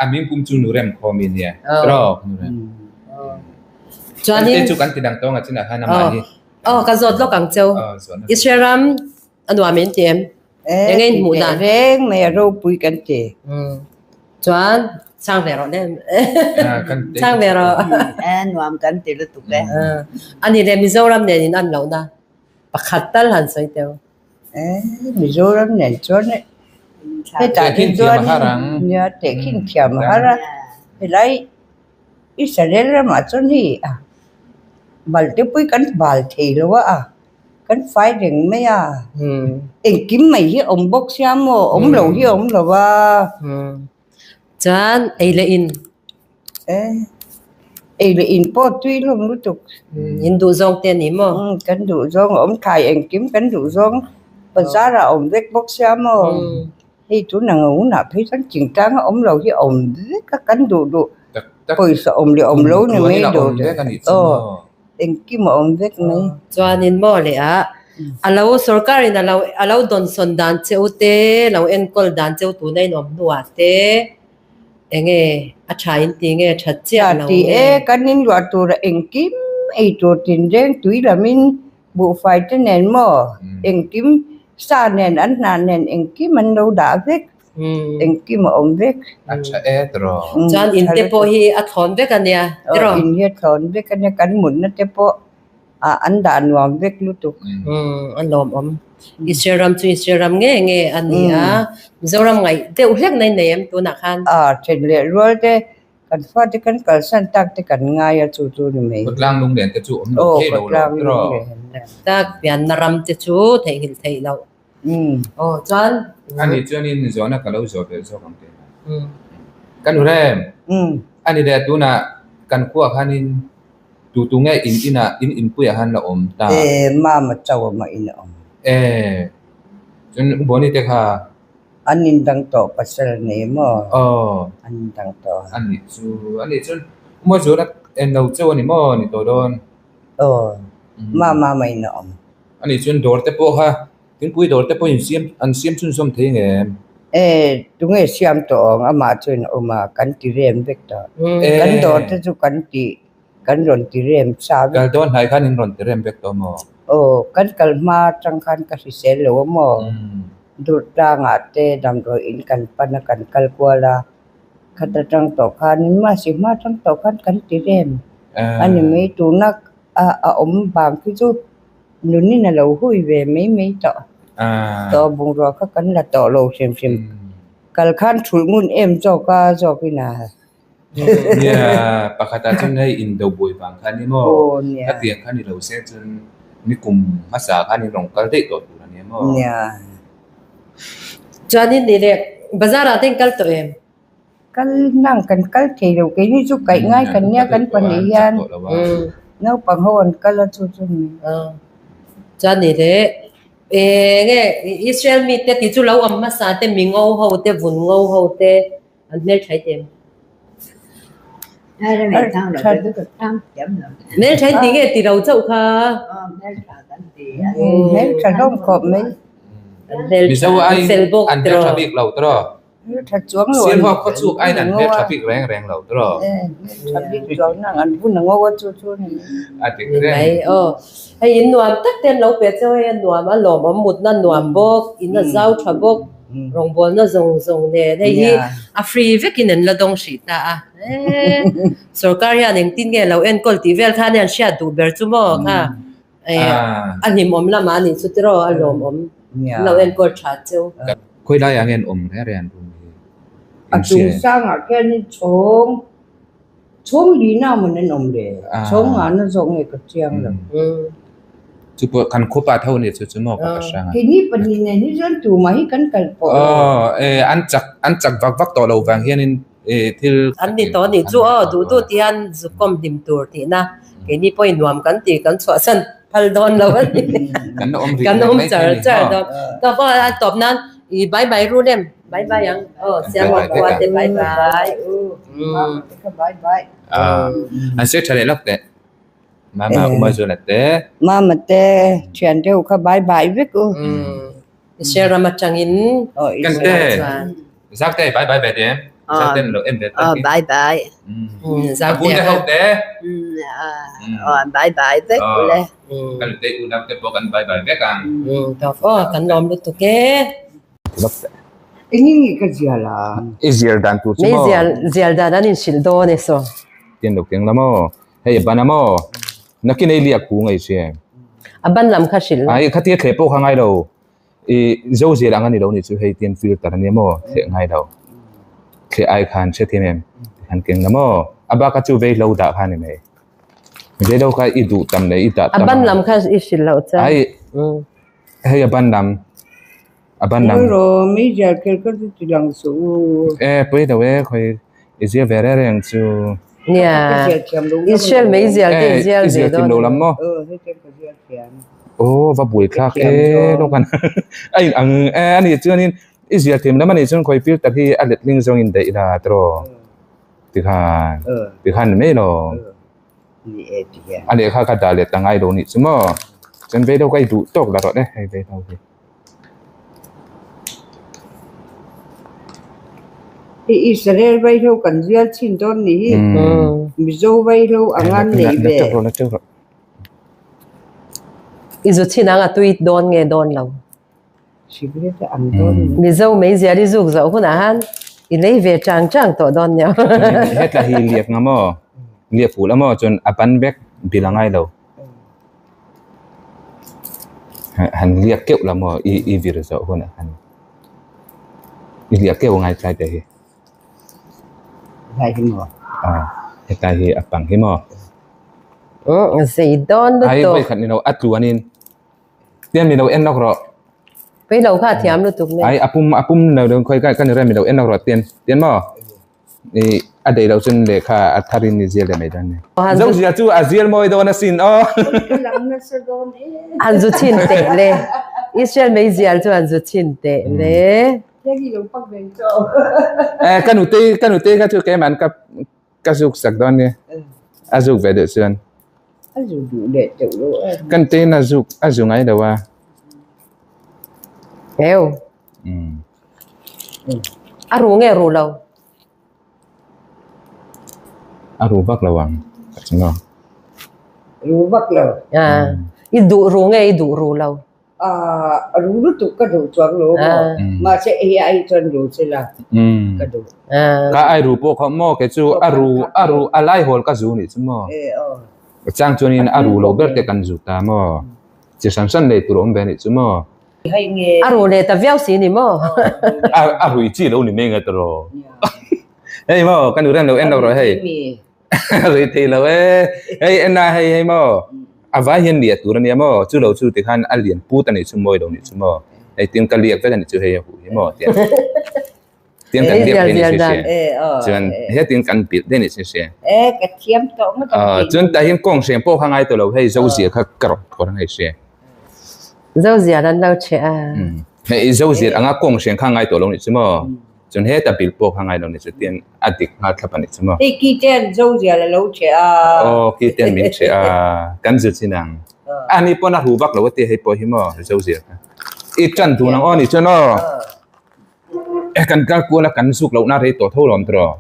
a ming pum chu nurem khaw mi nia ro nurem. Chuanin chu kan ti dang tawng a chinah khan amah hi. Aw ka zawt lawk ang cheu. Israel ram a nuam in ti em? Eng nge in hmuh dan? Reng mai a ropui kan ti. Chuan chang ve rawh le. Chang ve rawh. Nuam kan ti lutuk e. Ani le Mizoram nen in an lohna pakhat tal han sawi teu. Mizoram nen chuan hetah hi chuan nia tehkhin thiam a har a. Helai Israel ramah chuan hei a balte pui kan bal thei lo a. Kan fai reng mai a, engkim mai hi a awm bawk sia maw, awm lo hi a awm lo a. Chuan ei leh in. Ei leh in pawh tui hlawm lutuk. In duh zawng te a ni maw? Kan duh zawng a awm thai engkim kan duh zawng bazar ah a awm vek bawk sia maw. Hei tuna ngaunah phei chuan chingtang a awm lo hi a awm vek a, kan duh duh pawisa awm leh awm lo ni mai duh aw. Engkim a awm vek mai. Chuanin maw leh ah a lo sorkar in a lo a lo dawnsawn dan che u te lo enkawl dan che u tuna in awm hnuah te enge a tha in ti nge tha chiah lo Ti nge. e kan in luah tura engkim ei tur tinreng tui lamin buhfai te nen maw engkim sa nen an hnah nen engkim an lo dah vek. Engkim a awm vek. A tha e tiraw. Chuan in te pawh hi a thlawn vek a nia tiraw. In hi a thlawn vek a nia kan mutna te pawh. A an dah nuam vek lutuk. Umm a lawmawm. Israel ram chu Israel ram nge nge a ni a. Mizoram ngaih deuh hlek na in nei em tunah khan? A then leh rual te kan fate kan kalsan tak te kan ngai a chu chu ni mai. Khawtlang lunglen te chu awm lo thei lo lo tiraw? Tak pianna ram te chu theihnghilh theih loh. Aw chuan. Ani chuanin zawhna ka lo zawh belh zawk ang teh. Ka nu rem. Ani leh tunah kan khuaah khanin tu tu nge in inah in inpuiah khan la awm ta? E mama chauh mah in a awm. E chuan u Bawni te kha? An indang tawh pasal nei maw? Aw. An indang tawh. Ani chu ani chuan u Mawizuala en lo chauh a ni maw ni tawh dawn? Aw mama mah in a awm. Ani chuan dawr te pawh kha thingpui dawr te pawh in siam an siam chhunzawm thei nge em? E tunge siam tawh ang amah chuan a awm a kan ti rem vek tawh. Kan dawr te chu kan ti kan rawn ti rem sa vek. Kal dawn hnai khan in rawn ti rem vek tawh maw? Aw kan kal hma atang khan ka hrisel lo a maw? Durtlangah te damdawi in kan pan a kan kal kual a khat atang tawh khanin mahse hma atang tawh khan kan ti rem a ni mai tuna a a awm vang khi chu Nunin a lo hui ve mai mai tawh. Tawh bungrua kha kan la tawh lo hrim hrim. Kal khan thulh ngun em zawk a zawkin a. Nia, pakhatah chuan hei indo buai vang kha ni maw? Aw nia. Khatiang kha ni lo se chuan nikum hmasa khan in rawn kal daih tawh tur a nia maw? Nia. Chuanin ni leh bazar ah te in kal tawh em? Kal nang kan kal thei lo keini chu kaih ngai kan nia kan pahnih hian naupang ho an kal a chu chu ni. Chuan ni le enge Israel mi te tih chu lo awm hmasa te mi ngo ho te vun ngo ho te an hmelthaih em? Hmelthaih tih nge ti lo chauh kha? Hmeltha hlawm khawp mai. Mizo aiin an hmeltha bik lo tawh. Sialhawk khaw chhuk aiin an hmel tha bik reng reng lo tawh. A dik reng. Mai aw. Hei in nuam tak te an lo pe cheu hei a nuam a lawmawm mutna nuam bawk in a zau tha bawk rawngbawlna zawng zawng nen hei hi a free vekin an la dawng hrih ta a. Eee sorkar hian engtin nge lo enkawl tih vel khan hian hriat duh ber chu maw kha a hlimawm lamah a nih chu tiraw a lawmawm an lo enkawl tha cheu. Khawi laiah nge an awm reng reng an room hi? A chung sangah khianin chhawng chhawng lina mawn an awm le chhawng ngahna zawk nge ka chiang lo. Chu pawh kan khupa tho a ni chu chu maw ka pa hrang a. Keini pahnih nen hi chuan tumah hi kan kal pawh lo. Aw e an chak an chak vak vak tawh lo vang hianin thil An ni tawh a nih chu aw duh duh tihian zukawm hlim tur tihna keini pawhin nuam kan ti kan chhuahsan phal dawn lo a ni. Kan la awm rih Kan awm char char dawn. Tawp aw a tawp nan i bye bye rul em bye bye ang aw Siangwa khua te bye bye. Bye bye. An sawi tha leh lawk teh. Mama Uma Zuala te. Mama te thian deuh kha bye bye vek u. Israel ram atangin Kan te Zak te bye bye ve te em. Zak te lo em ve ta. Bye bye. Zak te ho te. Bye bye vek u le. Kan te u nam te pawh kan bye bye vek ang. Tawp aw kan lawm lutuk e. Engin nge ka zial a? I zial dan tur chu maw? Mei zial zial dan an inhrilh dawn e saw. Tian lo keng la maw? Hei a ban a maw? Nakin ei liak kung ei hria em? A ban lam kha hrilh la. Ai khatia thleh pawh kha ngai lo. I zo zial ang a ni lo nih chu hei tian filter a nia maw? Thleh ngai lo. Thleh ai khan hre thiam em? Tikhan keng la maw? A bak a chu vei lo dah kha a ni mai. Vei lo kha i duh tam leh i dah tam. A ban lam kha i hrilh loh chuan. Ai hei a ban lam. A ban lam. Ro mi zial kher kher chu ti lang suh u. E pui lo e khawi i zia ve reng reng chu. Nia Israel mei zial te i zial ve dawn. Lo lam maw? Aw va buai thlak e lo kan a in ang e ani chuanin i zial thiam lam ani chuan khawi filter hi a letling zawng in daih la tiraw tikhan tikhan ni mai lo. A lehkha kha dah let a ngai lo nih chu maw chuan vei deuh kha i duh tawk la rawh le hei vei deuh hi. Hei Israel vaihlo kan zial chin dawn ni hi Mizo vaihlo ang an nei ve. I zu chin ang a tui dawn nge dawn lo. Cigarette ang dawn ni. Mizo mei zial i zuk zoh hunah han i lei ve chang chang tawh dawn nia. Hetla hi liak nga maw? Liak pul a maw? Chuan a ban vek bil a ngai lo. Han liak keuh la maw i i vir zawh hunah khan i liak keuh a ngai tlai te hi. Helai hi maw? Aw hetlai hi a pang hi maw? Umm zei dawn lutuk. Ai vawikhat ni lo a tluanin tian mi lo en lawk rawh. Pei lo kha a thiam lutuk mai. Ai a pum a pum lo deuh khawi ka ni rem mi lo en lawk rawh tian tian maw? I a dei loh chuan lehkha a thar in i zial leh mai dawn nia. Zo zia chu a zial mawi dawn asin aw. An zu chhin teh le. Israel mei zial chu an zu chhin teh le. Eh ka nute ka nute kha chu keimah ka ka zuk sak dawn nia. A zuk ve deuh chuan. A zu duh leh teuh lo em. Ka nute in a zuk a zu ngai lo a. Heu. A ru nge ru lo? A ru vak lo ang ka ti maw? Ru vak lo. A, i duh ru nge i duh ru lo? A, ru lutuk ka duh chuang lo maw? Mahse hei ai chuan ru che la ka duh. Ka ai ru pawh kha maw kei chu a ru a ru a lai hawl ka zu nih chu maw? Chang chuanin a ru lo ber te kan zu ta maw? Chi hran hran lei tur a awm ve nih chu maw? A ru leh ta viau si ni maw? A rui chi lo ni mai nge tawh. Hei maw kan ru rem lo en lo rawh hei. Rui thei lo e. Hei en a hei hei maw. A vai hian liah tur ania maw. Chu lo chu tikhan a lian put a nih chu mawi lo nih chu maw. Hei tin ka liak vek a nih chu hei a huh hi maw tiang. Tiang kan liak thei ni si si. Chuan hetin kan bilh daih ni si si. E ka thiam tawh ngawt ang. Chuan tah hian kawng hreng pawh kha ngai tawh lo hei zo zia kha ka rawn thawr ang hei si. Zo zia an lo chhe a. Hei zo zia anga kawng hreng kha ngai tawh lo ni chu maw. Chuan heta bilh pawh kha ngai lo ni chu tian a dik nghal thlap a ni chu maw. Hei ki ten zo zia la lo chhe a. Aw ki ten min chhe a kan zu chin ang. A ni pawn a hu vak lo a ti hei pawh hi maw zo zia kha. I tan dun ang aw ni chuan aw. E kan kal kual a kan zuk lohna rei tawh tho lawm tawh.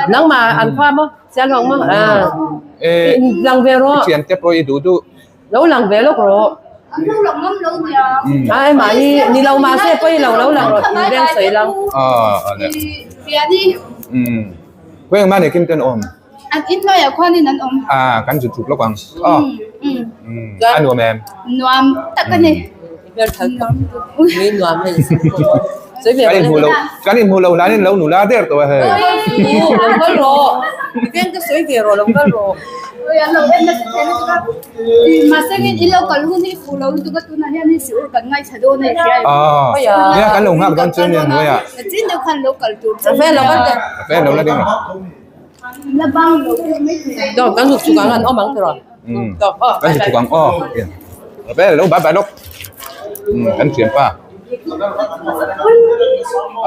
Nangmah an khua maw? Sial hawng maw? E lang ve rawh. Thian te pawh i duh duh. Lo lang ve lawk rawh. Ai mahni ni lo mahse pawh i lo lo lang rawh in veng sawi lang. Khawi ang mahni kim ten awm? An in hnuaiah khuanin an awm. Ah, kan zut zut lawk ang. Aw. A nuam em? Nuam tak a ni. Mi nuam hei. Kan inhmu lo, kan inhmu lo hlanin lo nula der tawh a hei. Lo kal rawh. Veng ka sawi ve rawh, lo kal rawh. Oi, an lo en nasa thei lutuk a. Mahse ngin in lo kal hun hi fuh lo lutuk a, tunah hian hei siur kan ngaithla dawn a i hria em? Ah, nia kan lo nghak dawn chu nia hnuaiah. Nachin deuh khan lo kal tur chu. Rafael lo kal teh. Rafael lo la ding rawh. Dawk kan zuk chuk ang an awm ang tiraw? Dawk aw. Kan zuk chuk ang aw. Rafael lo bye bye lawk. Kan thian pa.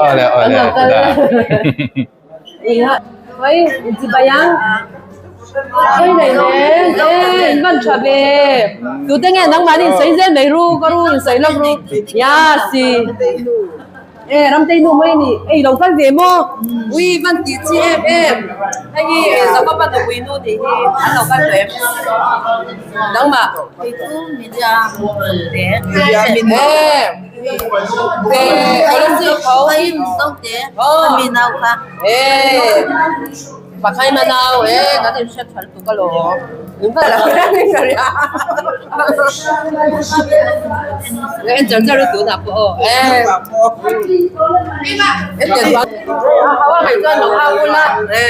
Awle awle. Oi, chibai ang. Oi nei le, e in van tha ve. Tu te nge nangmahni in sawi zel mai ru, ka ru in sawi lawk ru. Ya si. E Ramtei nu mai ni, ei lo kal ve maw? Ui van tih chi em em. Hei hi Zakopa nupui nu nih hi an lo kal tawh em? Nangmah. E, e, e, e. Pakhai manau e kan in hriat tha lutuk alawm in va lo reng in ka ria en char char tunah pawh aw e en tel chuan a hau a ngaih chuan lo au ula e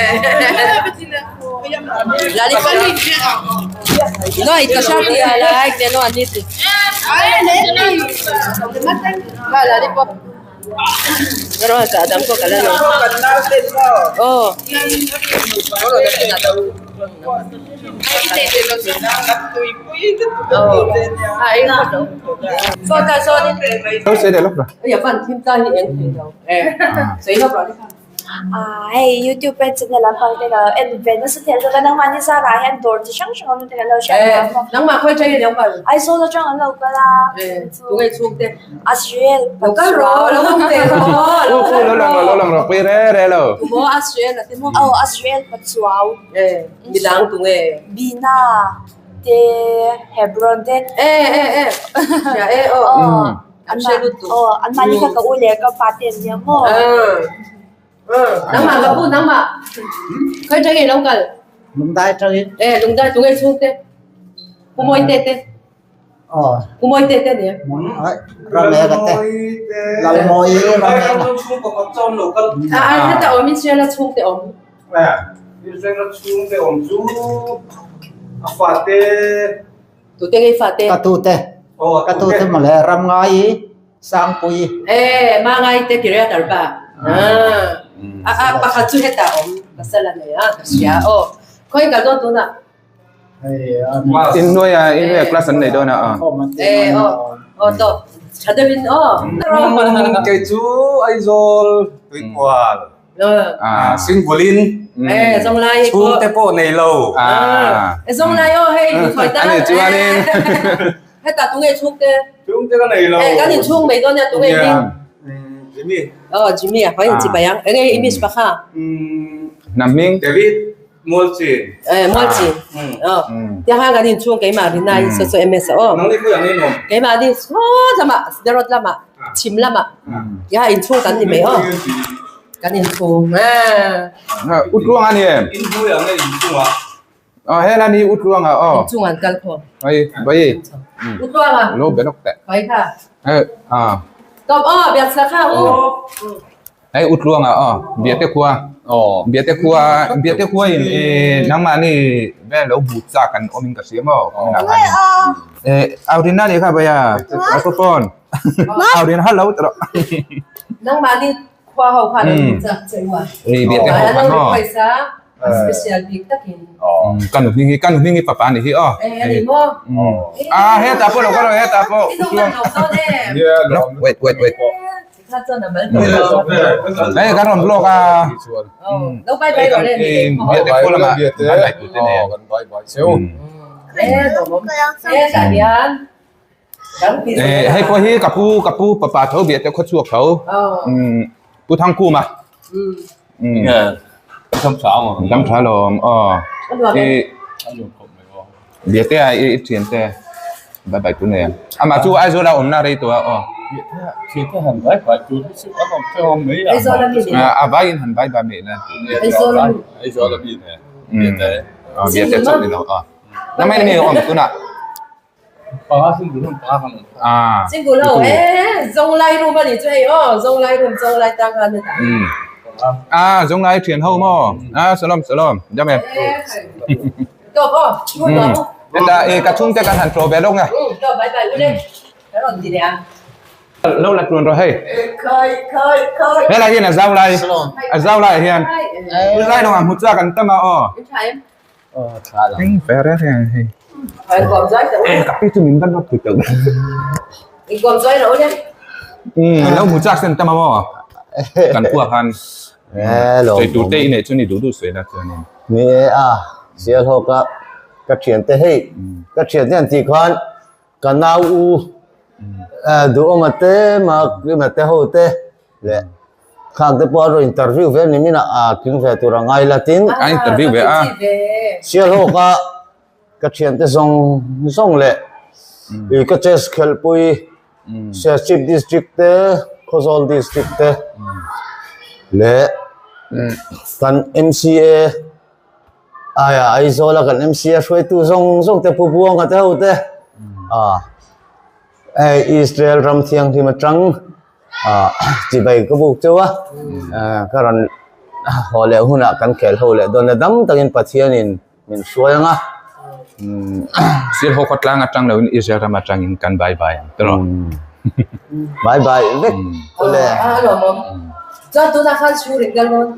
no התקשרתי עלייך ולא עניתי. Lollipop. Hei youtube a channel an hmang te ka lo en ve nasa thei zawk a nangmahni zarah hian dawr chi hrang hrang awm te kan lo hriat thiam a. Nangmah khawi atangin ilo kal? Aizawl atang an lo kal a. Tunge chhungte? Asriel Lo kal rawh, lo awm ve rawh. Pu pu lo lang rawh, lo lang rawh, pui re re lo. Tumaw Asriel a ti maw? Aw Asriel Pachuau. Midang tunge? Bina te Hebron te. E e e hria e aw. An hre lutuk. Aw, an mahni kha ka u leh ka pa te an nia maw? Nangmah ka pu, nangmah. Khawi atangin ilo kal? Lungdai atangin. E, lungdai tunge chhungte? Pu Mawite te. Pu Mawite te ni. Rameka te. Lalmawi Rameka. A a heta awm Israel a chhungte awm. Israel a chhungte awm chu a fate. Tute ngei fate. Ka tute. Ka tute mawle Ramngai Sangpui. E Mangai te Kiryat Arba. A a pakhat chu heta awm pasal a nei a ka hria aw. Khawi kal dawn tunah. In hnuaia in hnuaia class an nei dawn a a. E aw aw tawp tha deuhin aw. Kei chu Aizawl Tuikual Singbulin chhungte pawh nei lo. E Zawnglai aw hei duhthawih ta. Ani chuanin. Heta tunge chhungte? Chhungte ka nei lo. E kan inchhung mai dawn nia tunge hming? Jimmy. Aw Jimmy a khawi inchibai ang. Enge i miss pakha? Hnam hming? David. Mualchin. Eh, Mualchin. Aw. Tiang kan inchhung keimah rina in so so MS aw. Nang ni khawi ang in awm? Keimah ni saw lamah, Derot lamah, chhim lamah. Tiang inchhung kan ni mai aw. Kan inchhung. Eh. Utluang a ni em? In hnuai ang e inchung ah. Aw hela ni Utluang ah aw. Inchung an kal khawm. Ai, bai. Utluang ah. Lo belok teh. Bai kha. Eh, ah. Tawp aw, biak sa kha u. Hei Utluanga aw Biate khua Biate khua Biate khua in i nangmahni vel lo but chak an awm in ka hria maw ka ngenah khan eh Aurina nih kha bhaiya microphone Aurina hello ti rawh Nangmahni khua ho khan an but chak che u a Ei Biate ho khan maw Special bik takin Ka nu hming hi ka nu hming hi papa nih hi aw Eh ani maw Ah hetah pawh lo ka rawh hetah pawh Utluang Wait wait wait Hei kan rawn vlog a. Biate khaw lamah an lai tute nen. Hei pawh hi ka pu ka pu papa tho biate khaw chhuak tho. Pu Thangkhuma. Dam tha lawm aw. Biate a i thian te bye bye tu nen. Amah chu Aizawl a awmna rei tawh a aw. A vai in han bye bye mai na. Biate chauh ni lo aw. Namai ni awm tunah. Single ho e Zonglai room a nih chu hei aw Zonglai room Zonglai tang khan a dah. Ah Zonglai thian ho maw ah Shalom Shalom jam em. Tawp aw thu tawp u. Heta e ka chhungte kan han tlawh ve lawk nge. Tawp bai bai u le ka rawn ti leh ang. Lo la tluan rawh hei. Khai khai khai. Helai hian a zau lai a zau lai ah hian lai lawngah hmu chak an tam a aw. Lo hmu chak sen tam a maw kan khua khan sawi tur te i neih chuan i duh duh sawi la chuanin. Ni e a, sial hawk a ka thiante hei ka thiante an tih khan ka nau u duhawma te Makima te ho te leh Khang te pawh a rawn interview ve ni minah a tling ve tur a ngai la tin. A interview ve a. Sialhawk a ka thiante zawng zawng leh i ka chess khelhpui Serchhip district te Khawzawl district te leh kan MCA aia Aizawl a kan MCA hruaitu zawng zawng te Pu Buanga te ho te ah hei Israel ram thianghlim atang chibai ka buk chauh a ka rawn haw leh hunah kan khel ho leh dawn a dam takin Pathianin min hruai ang a. Sir ho khawtlang atang loin Israel ram atangin kan bye bye ang tawh. Bye bye vek awle. A lawmawm. Chuan tunah khan chhung kal dawn.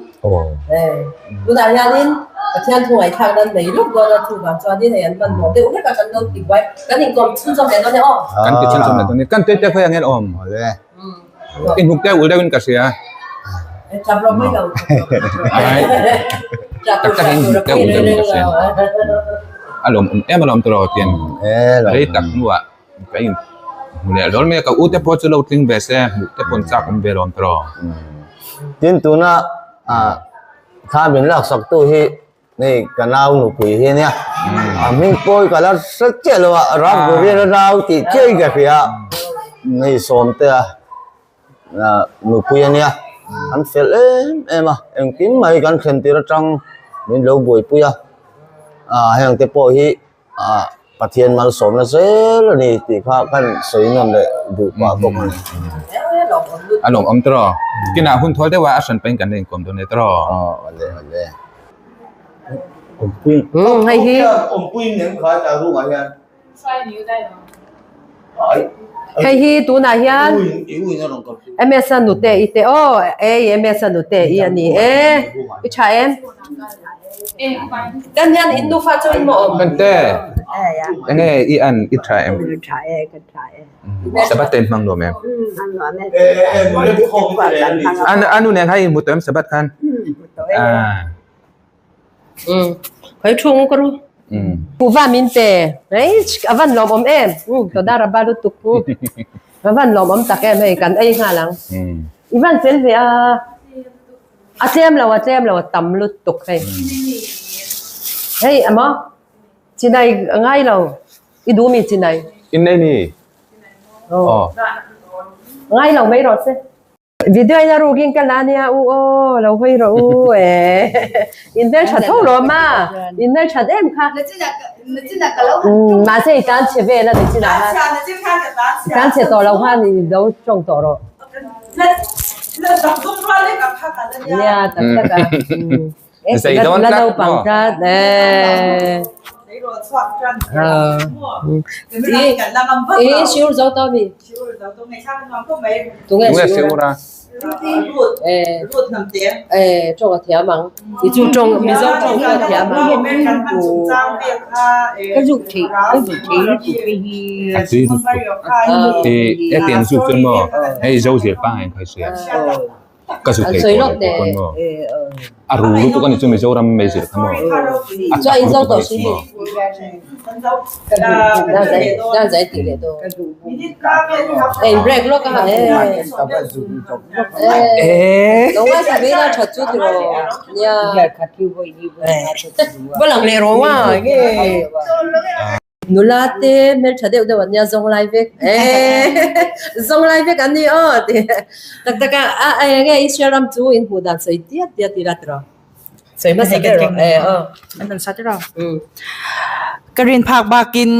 Tunah hianin Pathian thu ngaihthlak nan nei lawk dawn a thu vang chuanin hei an hmanhmawh deuh hlek a kan lo ti buai. Kan inkawm chhunzawm leh dawn e aw. Kan ti chhunzawm leh dawn e. Kan tete khawi angin awm. Inhuk te ul deuhin ka hria. Tap rawh mai lo. Tak tak in inhuk te ul deuhin ka hria. A lawmawm em alawm tawh tian rei tak hnuah Ka in hmu leh hlawl mai a, ka u te pawh chu lo tling ve se, hmuh te pawh an chak awm ve lawm tawh. Tin tuna ah thla min laksak tu hi hei ka nau nupui hi ania, a hming pawi ka la hre chiah lo a, Ram Gurian a nau tih chiah in ka hria, hei Sawmtea ah nupui ania, an fel em em a, engkim mai kan thlen tir atang min lo buaipui a, ah heng te pawh hi ah. Pathian malsawmna zel a ni tih kha kan sawi nawn leh duh pah bawk a ni. A lawmawm tawh. Kinah hun thawl deuh a, a hran pahin kan la inkawm dawn e tawh. Aw awle awle. Hei hi. Hei hi tunah hian MS a nute i te aw ei MS a nute i a ni e i tha em kan hian in nufa chu in maw awm Kan te enge i an i tha em Sabbath te in hmang nuam em An anu nen khan in hmu tawh em Sabbath khan Khoi thung ka ru. Kuhva min pe. Ei a van lawmawm em. Toda raba lutuk pu. A van lawmawm tak em hei kan ei nghal ang. I van fel ve a. A tlem lo a tlem lo a tam lutuk hei. Hei emaw chinai a ngai lo. I duh mi chinai. In nei mi. Aw. Ngai lo mai rawh se. Video in a rukin ka la nia u aw lo hawi rawh u e in hmeltha tho lo ma in hmelthat em kha mahse i tan chhe vel a ni chinah khan i tan chhe tawh lo khan i lo tawng tawh rawh nia tak tak a la naupang tlat e i siur zo tawh mi. Tunge siur a? Eh, tawng a thiam ang. I chu tawng Mizo tawng pawh a thiam ang. Ka zuk theih ka zuk theih lutuk te hi. A tui lutuk. I e tiang zuk chuan maw hei zo zir pangai in kha i hria. Ka zu thei tawh lo tih pawn maw a ru lutuk a ni chu Mizoram mei zir kha maw a chak lutuk a ni chu maw. Nula te hmeltha deuh deuh an nia zawng lai vek eehh zawng lai vek an ni aw tih tak tak a a eng nge Israel ram chu in hmuh dan sawi diat diat ila tiraw sawi hmasa ber rawh eh aw an rawn sa tiraw ka rin phak bakin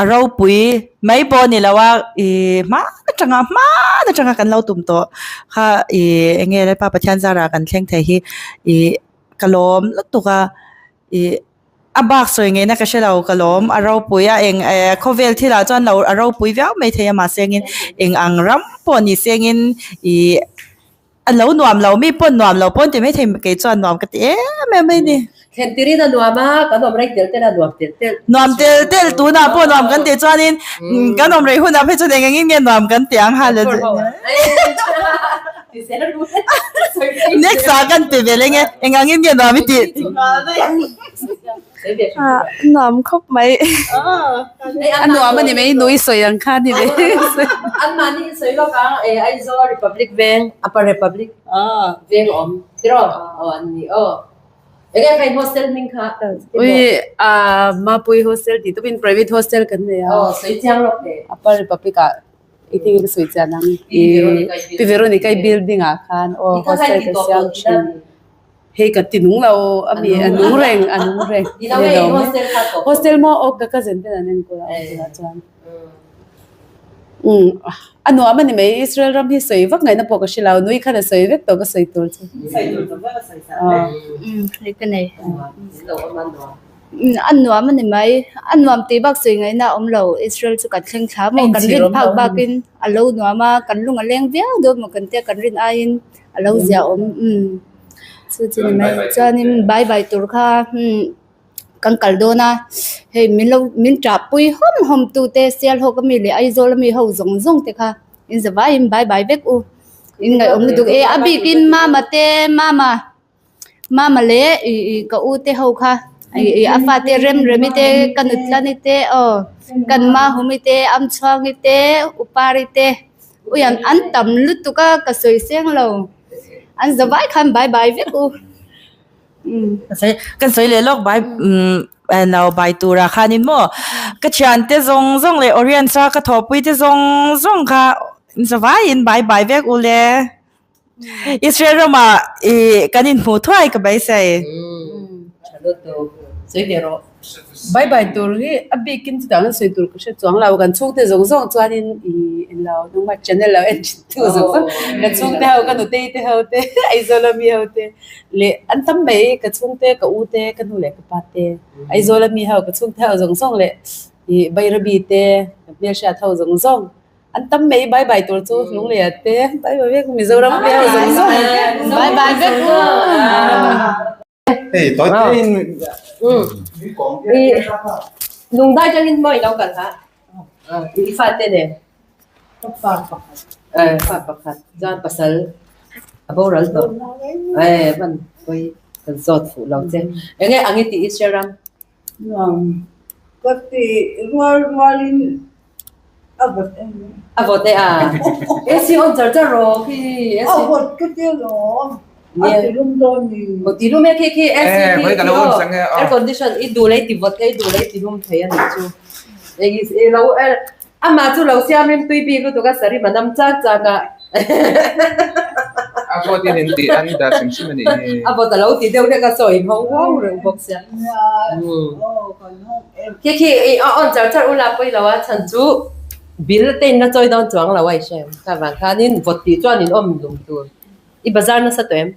a ropui mai pawh ni lo a ih hma atanga hma atanga kan lo tum tawh kha ih eng nge Lalpa Pathian zara kan thleng thei hi ih ka lawm lutuk a ih. A bak sawi ngeina ka hre lo ka lawm a ropui a eng eh khawvel thil ah chuan lo a ropui viau mai thei a mahse engin eng ang ram pawh ni se engin ih a lo nuam lo mi pawn nuam lo pawn ti mai thei kei chuan nuam ka ti em em mai a ni. Thlen tirin a nuam a kan awm rei tel tel a nuam tel tel. Nuam tel tel tunah pawh nuam kan tih chuanin kan awm rei hunah phei chuan eng engin nge nuam kan ti ang ha le. Next ah kan ti ve leng e, eng angin nge nuam i tih? Nuam khawp mai. A nuam a ni mai, nui sawi ang kha a ni ve. An mahni hi sawi lawk ang, e Aizawl Republic Veng, Upper Republic Veng awm tiraw? Aw an ni aw. Enge kha in hostel hming kha? Ui Mapui hostel tih tawpin private hostel kan nei a. Aw sawi chiang lawk teh. Upper Republic ah I thing ka sawi chian ang. Pi Veronica i building ah khan aw hostel ka siam thin. Hei ka ti nung lo a mi a nung reng a nung reng. Hostel maw aw ka cousin ten an enkawl a tunah chuan. Um a nuam a ni mai Israel ram hi sawi vak ngaihna pawh ka hre lo nui khan a sawi vek tawh ka sawi tur chu. Um hei ka nei. A nuam a ni mai. A nuam tih bak sawi ngaihna a awm lo. Israel chu kan thleng thla maw? Kan rin phak bakin a lo nuam a, kan lung a leng viau dawn maw kan tia kan rin aiin a lo zia awm. Umm chu chu ni mai. Chuanin bye bye tur kha umm kan kal dawn a, hei min lo min tah pui hawm hawm tu te Sialhawk ami leh Aizawl ami ho zawng zawng te kha in za vaiin bye bye vek u. In ngaihawm lutuk e. A bikin mama te mama. Mama leh ih ih ka u te ho kha ih ih a fate rem remi te ka nutlani te aw kan mahumi te amchhuangi te upari te uian an tam lutuk a ka sawi seng lo an za vai khan bye bye vek u umm kan sawi leh lawk bye umm no bye turah khanin maw ka thiante zawng zawng leh Orient a ka thawhpui te zawng zawng kha za vaiin bye bye vek u le. Israel ramah i kan inhmuh thuai ka beisei. Sawi ve rawh. Bye bye tur hi a bikin chutah an sawi tur ka hre chuang lo. Kan chhungte zawng zawng chuanin ih englo nangmah channel lo en thin tu zawng zawng kan chhungte ho ka nutei te ho te Aizawl ami ho te leh an tam mai ka chhungte ka u te ka nu leh ka pa te Aizawl ami ho ka chhungte ho zawng zawng leh ih Bairabi te ka hmelhriat ho zawng zawng an tam mai bye bye tur chu Lungleia te bye bye vek Mizoram ami ho zawng zawng bye bye vek u. Hei toi te in Lungdai tangin maw i lo kal ha? I fate nen? Ka fa pakhat. Eh, fa pakhat. Chuan pasal a boral tawh. Eh, hman pawi kan zawt fuh lo che. Enge ang i tih Israel ram? Nuam ka ti rual rualin a vawt em? A vawt e a. AC on char char rawh khi. A vawt ka ti alawm. A ti lum dawn ni. Aw ti lum e khi khi AC khi khi aw. Air condition i duh leh i ti vawt thei i duh leh i ti lum thei a nih chu. Eng i lo amah chu lo siam rim tui bik lutuk a sari manam chak chak a. A vawt in in tih an dah hrim hrim a nih hi. A vawt a lo ti deuh hlek a saw in hawng huau reuh bawk sia. Khi khi i on char char ula pawi lo a chhan chu bill te in la chawi dawn chuang lo a i hre em. Kha vang khanin vawt tih chuan in awm lum tur. I bazar nasa tawh em?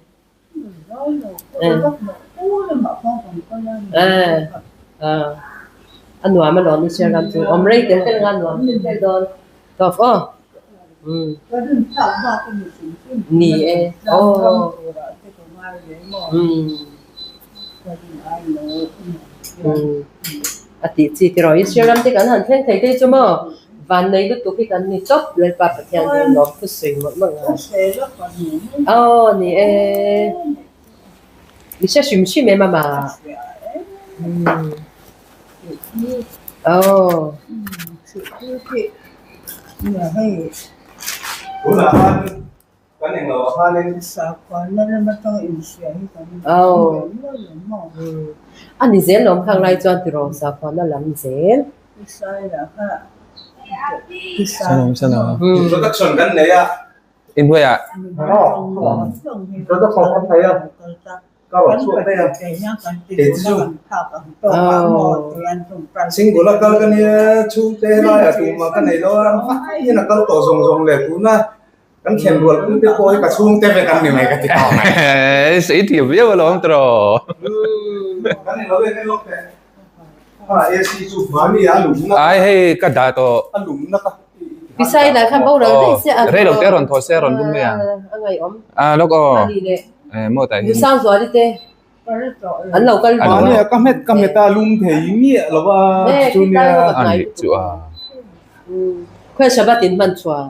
A nuam alawm i hria ram chu awm rei tel tel nga nuam tel tel dawn tawp aw ni e aw a tih chi tiraw i hria ram te kan han thleng thei te chu maw van nei lutuk hi kan ni tawp Lalpa Pathian hi lawm thu sawi mawlh mawlh ngai aw ni e. I hre hrim hrim em ama? Aw. Aw. A ni zel lawm khang lai chuan tiraw sakhuana lam zel. Introduction kan nei a. Inhnuaiah. Single a kal ka nia chhungte laiah tumah ka nei lo a hian a kal tawh zawng zawng leh tuna kan thlen rual pui te pawh hi ka chhungte vek an ni mai ka ti tawh mai. Sei thiam viau alawm tiraw. Kan ni lo e kan lawk teh. AC chu hmani a lumna. Ai hei ka dah tawh. A lumna ka. Pisai lah khan boral daih se a. Rei lo te rawn thaw se rawn lum mai ang. A ngaihawm. A lawk aw. A ni leh. Eh maw tah hian. Nusang Zuali te an lo kal. Mahni a ka hmet ka hmet a lum thei miah lo a chu nia. A nih chu a. Khawi Shabbat in hman chhuah.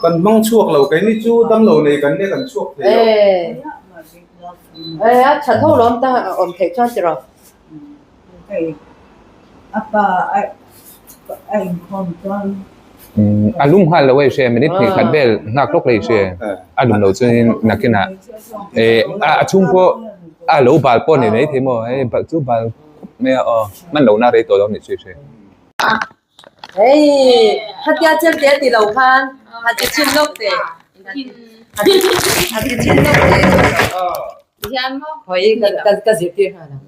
Kan hmang chhuak lo keini chu damlo nei kan nia kan chhuak thei lo. Eh a tha tho lawm ta awm theih chuan tiraw. A lum nghal lo a i hria minute hnih khat vel nghak lawk la i hria a lum lo chuanin nakinah eh a chhung pawh a lo bal pawh a ni mai thei maw hei bal chu bal khawp mai a aw hman lohna rei tawh lo a nih chu i hria. Hei khatia chem te a ti lo khan a ti chhin lawk teh a ti chhin lawk teh khawi ka zirtir nghal ang.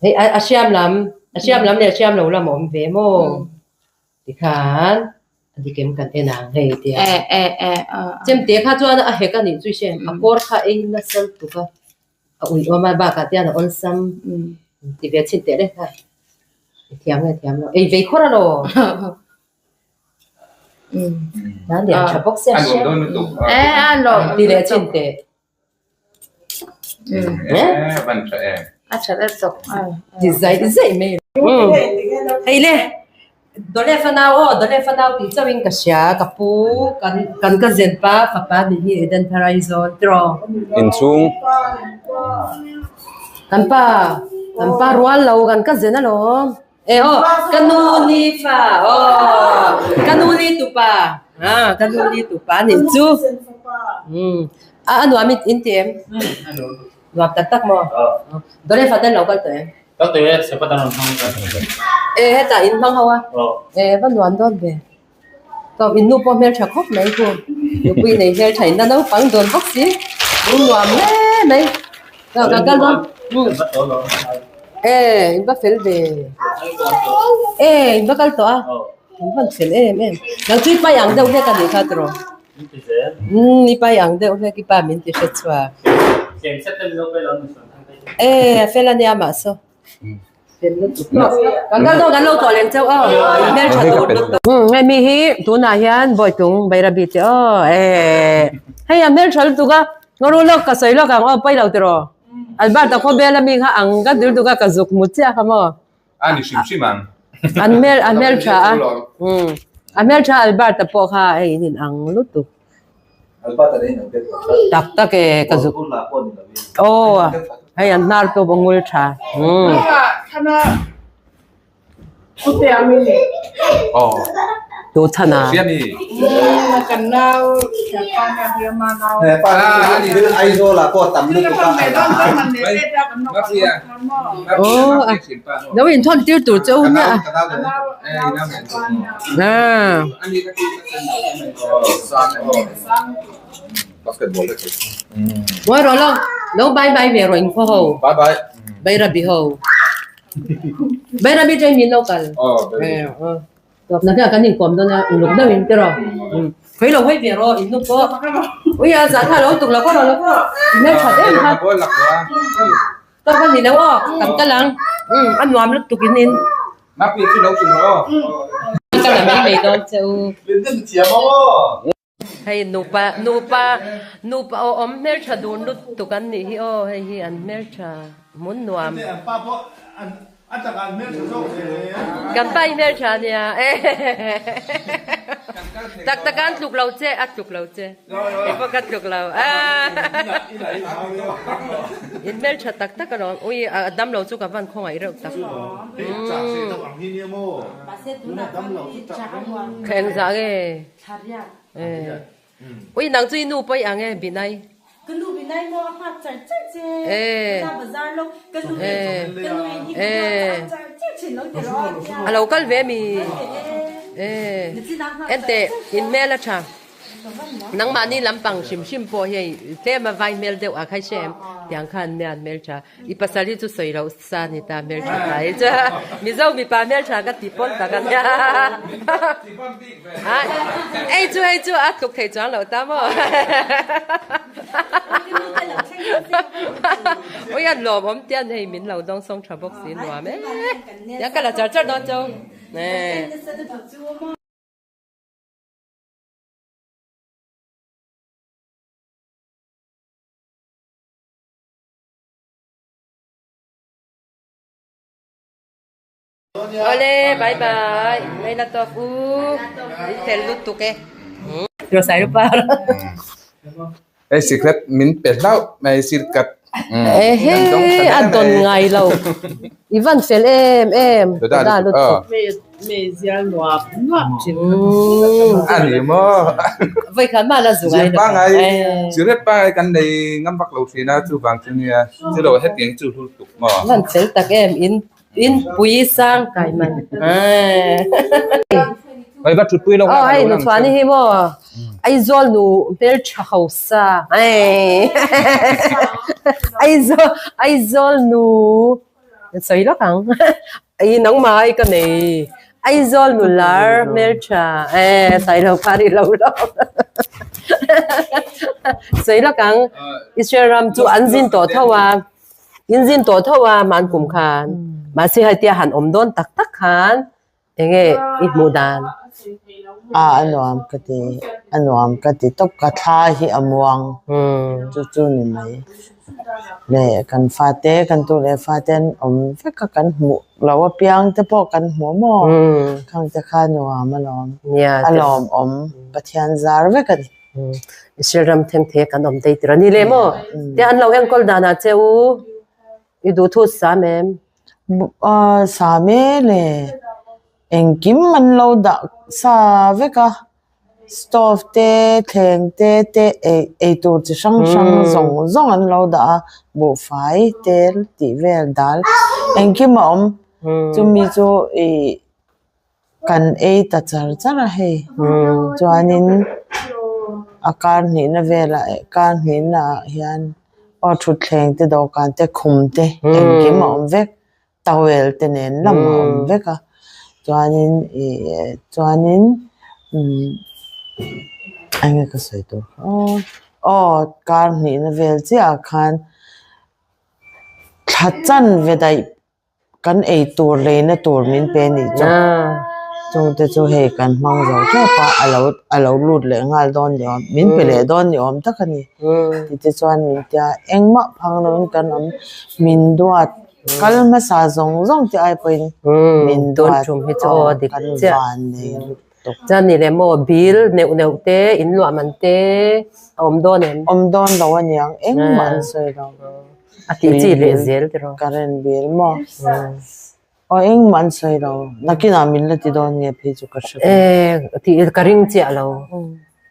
Hei a hriam lam a hriam lam leh a hriam lo lam a awm ve maw tikhan a dik em kan en ang hei tia chemte kha chuan a hek a nih chu i hria em a kawr kha ei nasa lutuk a a ui awm a bakah te hian a awlsam ti ve chhin teh reng kha i thiam nge thiam lo ei vei khawr a law nan lian tha bawk sia hriam ti leh chhin teh. Ti zaih zaih mai. Hei le, Dawle fanau aw, Dawle fanau tih chauhin ka hria, ka pu kan kan ka zen pa fapa nih hi Eden thar Aizawl tiraw. Inchhung. Kan pa, kan pa rual lo kan ka zen alawm. E aw, ka nu ni fa aw, ka nu ni tupa, ah ka nu ni tupa nih chu. A a nuam in ti em? Nuam tak tak maw? Dawle fate an lo kal tawh em? Kal tawh e, Sabbath an rawn hmang kal. E hetah in hmang ho a? E va nuam dawn ve. Tawp in nu pawh hmeltha khawp mai khu. Nupui nei hmeltha in la naupang dawn bawk si. Lung nuam hle mai. Ka kal dawn. E in va fel ve. E in va kal tawh a. In van fel em em. Nang chu i pai ang deuh hlek a nih kha tiraw? Umm i pai ang deuh hlek i pa min ti hre chhuak. E a fel a nia mahse. Kan kal dawn kan lo tawh lem chauh aw hmeltha tur lutuk. Umm hei mi hi tunah hian Bawitlung Bairabi che aw eh hei a hmeltha lutuk a ngaw lawk ka sawi lawk ang aw pawi lo tiraw Albert a khawvel ami kha ang ka ti lutuk a ka zuk mu chiah kha maw. A ni hrim hrim ang. An hmel a hmeltha a umm a hmeltha Albert a pawh kha hei in in ang lutuk. Tak tak e ka zuk aw hei an hnar pawh a ngul tha umm. Tu chhan a. Aw a lo inthawn tir tur che u nia a. Ngawi rawh lo, lo bye bye ve rawh inkhaw ho. Bye bye. Bairabi ho. Bairabi ṭai min lo kal. Tawpna hian kan inkawm dawn a, uluk deuh in tiraw. Khawi lo hawi ve rawh in nu pawh. Ui a zah kha lo tuk lo khaw rawh lo khaw rawh. I hmelṭhat em kha. Tawp a ni lo aw, kan kal ang. A nuam lutuk in in. Ka la mai mai dawn che u. Hei nupa nupa nupa aw awm hmeltha dun lutuk an nih hi aw hei hi an hmeltha hmun nuam. Kan pa hi hmeltha a nia tak tak an tluk lo che a tluk lo che kei pawh ka tluk lo in hmeltha tak tak alawm ui a damlo chu ka van khawngaih reuh tak. Engzah nge? Ui nang chu i nu pawh i ang e Binai. Ka nu Binai maw a nghak char char che. Ka bazar lo ka nu ka nu in hi ka nghak char char thin lo ti rawh a tia. A lo kal ve mi. Enteh in hmel a tha. Nangmahni lampang hrim hrim pawh hi tlem a vai hmel deuh a khai hre em tiang khan mian hmel tha. I pasal hi chu sawi loh sa ni ta hmeltha ta hi chu Mizo mipa hmeltha ka ti pawn tak a nia. Ei chu hei chu a tluk thei chuang loh ta maw. Ui an lawmawm tian hei min lo dawng sawng tha bawk si nuam e. Tiang ka la char char dawn chau. Awle bye bye mai la tawp u in fel lutuk e Hei sikret min pe hlauh mai sirkat Ehe a dawn ngai lo i van fel em em da lutuk Meizial nuam nuam thin. A ni maw? Voi khan mah la zu ngai lo. Pangai cigarette pangai kan nei ngam vak lo thin a chuvang chu nia chu lo hetiang chu hlu tuk maw. Lan fel tak em in in pui sang kai man. Oi va thut pui lo nga. Hei nu chuan hi maw Aizawl nu hmeltha hausa. Aizawl Aizawl nu sawi lawk ang. I nangmah ai ka nei. Aizawl nular hmeltha eh sailo kha ri lo lo. Sawi lawk ang Israel ram chu an zin tawh tho a. In zin tawh tho a man kum khan. Mahse hetia han awm dawn tak tak khan enge i hmuh dan. A a nuam ka ti a nuam ka ti tawp ka thla hi a muang chu chu ni mai. Leh kan fate kan tu leh fate an awm vek a kan hmuh loh apiang te pawh kan hmu maw khang te kha nuam alawm a lawmawm Pathian zar vek a ni. Israel ram thleng thei a kan awm daih tir a ni leh maw te an lo enkawl danah che u i duh thu sam em? Sam e le engkim an lo dah sa vek a. Stove te thleng te te ei eitur chi hrang hrang zawng zawng an lo dah a buhfai tel tih vel dal engkim a awm chumi chu ih kan ei ta char char a hei chuanin a kar hnihna velah kar hnihna ah hian. Aw thutthleng te dawhkan te khum te engkim a awm vek towel te nen lam a awm vek a chuanin ih chuanin umm eng nge ka sawi tur kha aw aw kar hnihna vel chiah ah khan thla chanve daih kan ei tur leina tur min pe a nih chu chungte chu hei kan hmang zo tep a a lo a lo lut leh nghal dawn ni awm min pe leh dawn ni awm tak a ni tite chuan min tia engmah phang lovin kan awm min duat kal hmasa zawng zawng te ai pawhin min duat kan van nei lutuk. Chuan ni leh maw bill neuh neuh te in luah man te a awm dawn em? Awm dawn lo a niang engmah an sawi lo. A tih chi leh zel tiraw? Current bill maw? Aw engmah an sawi lo. Nakinah min la ti dawn nge phei chu ka hre lo. Eh tih ka ring chiah lo.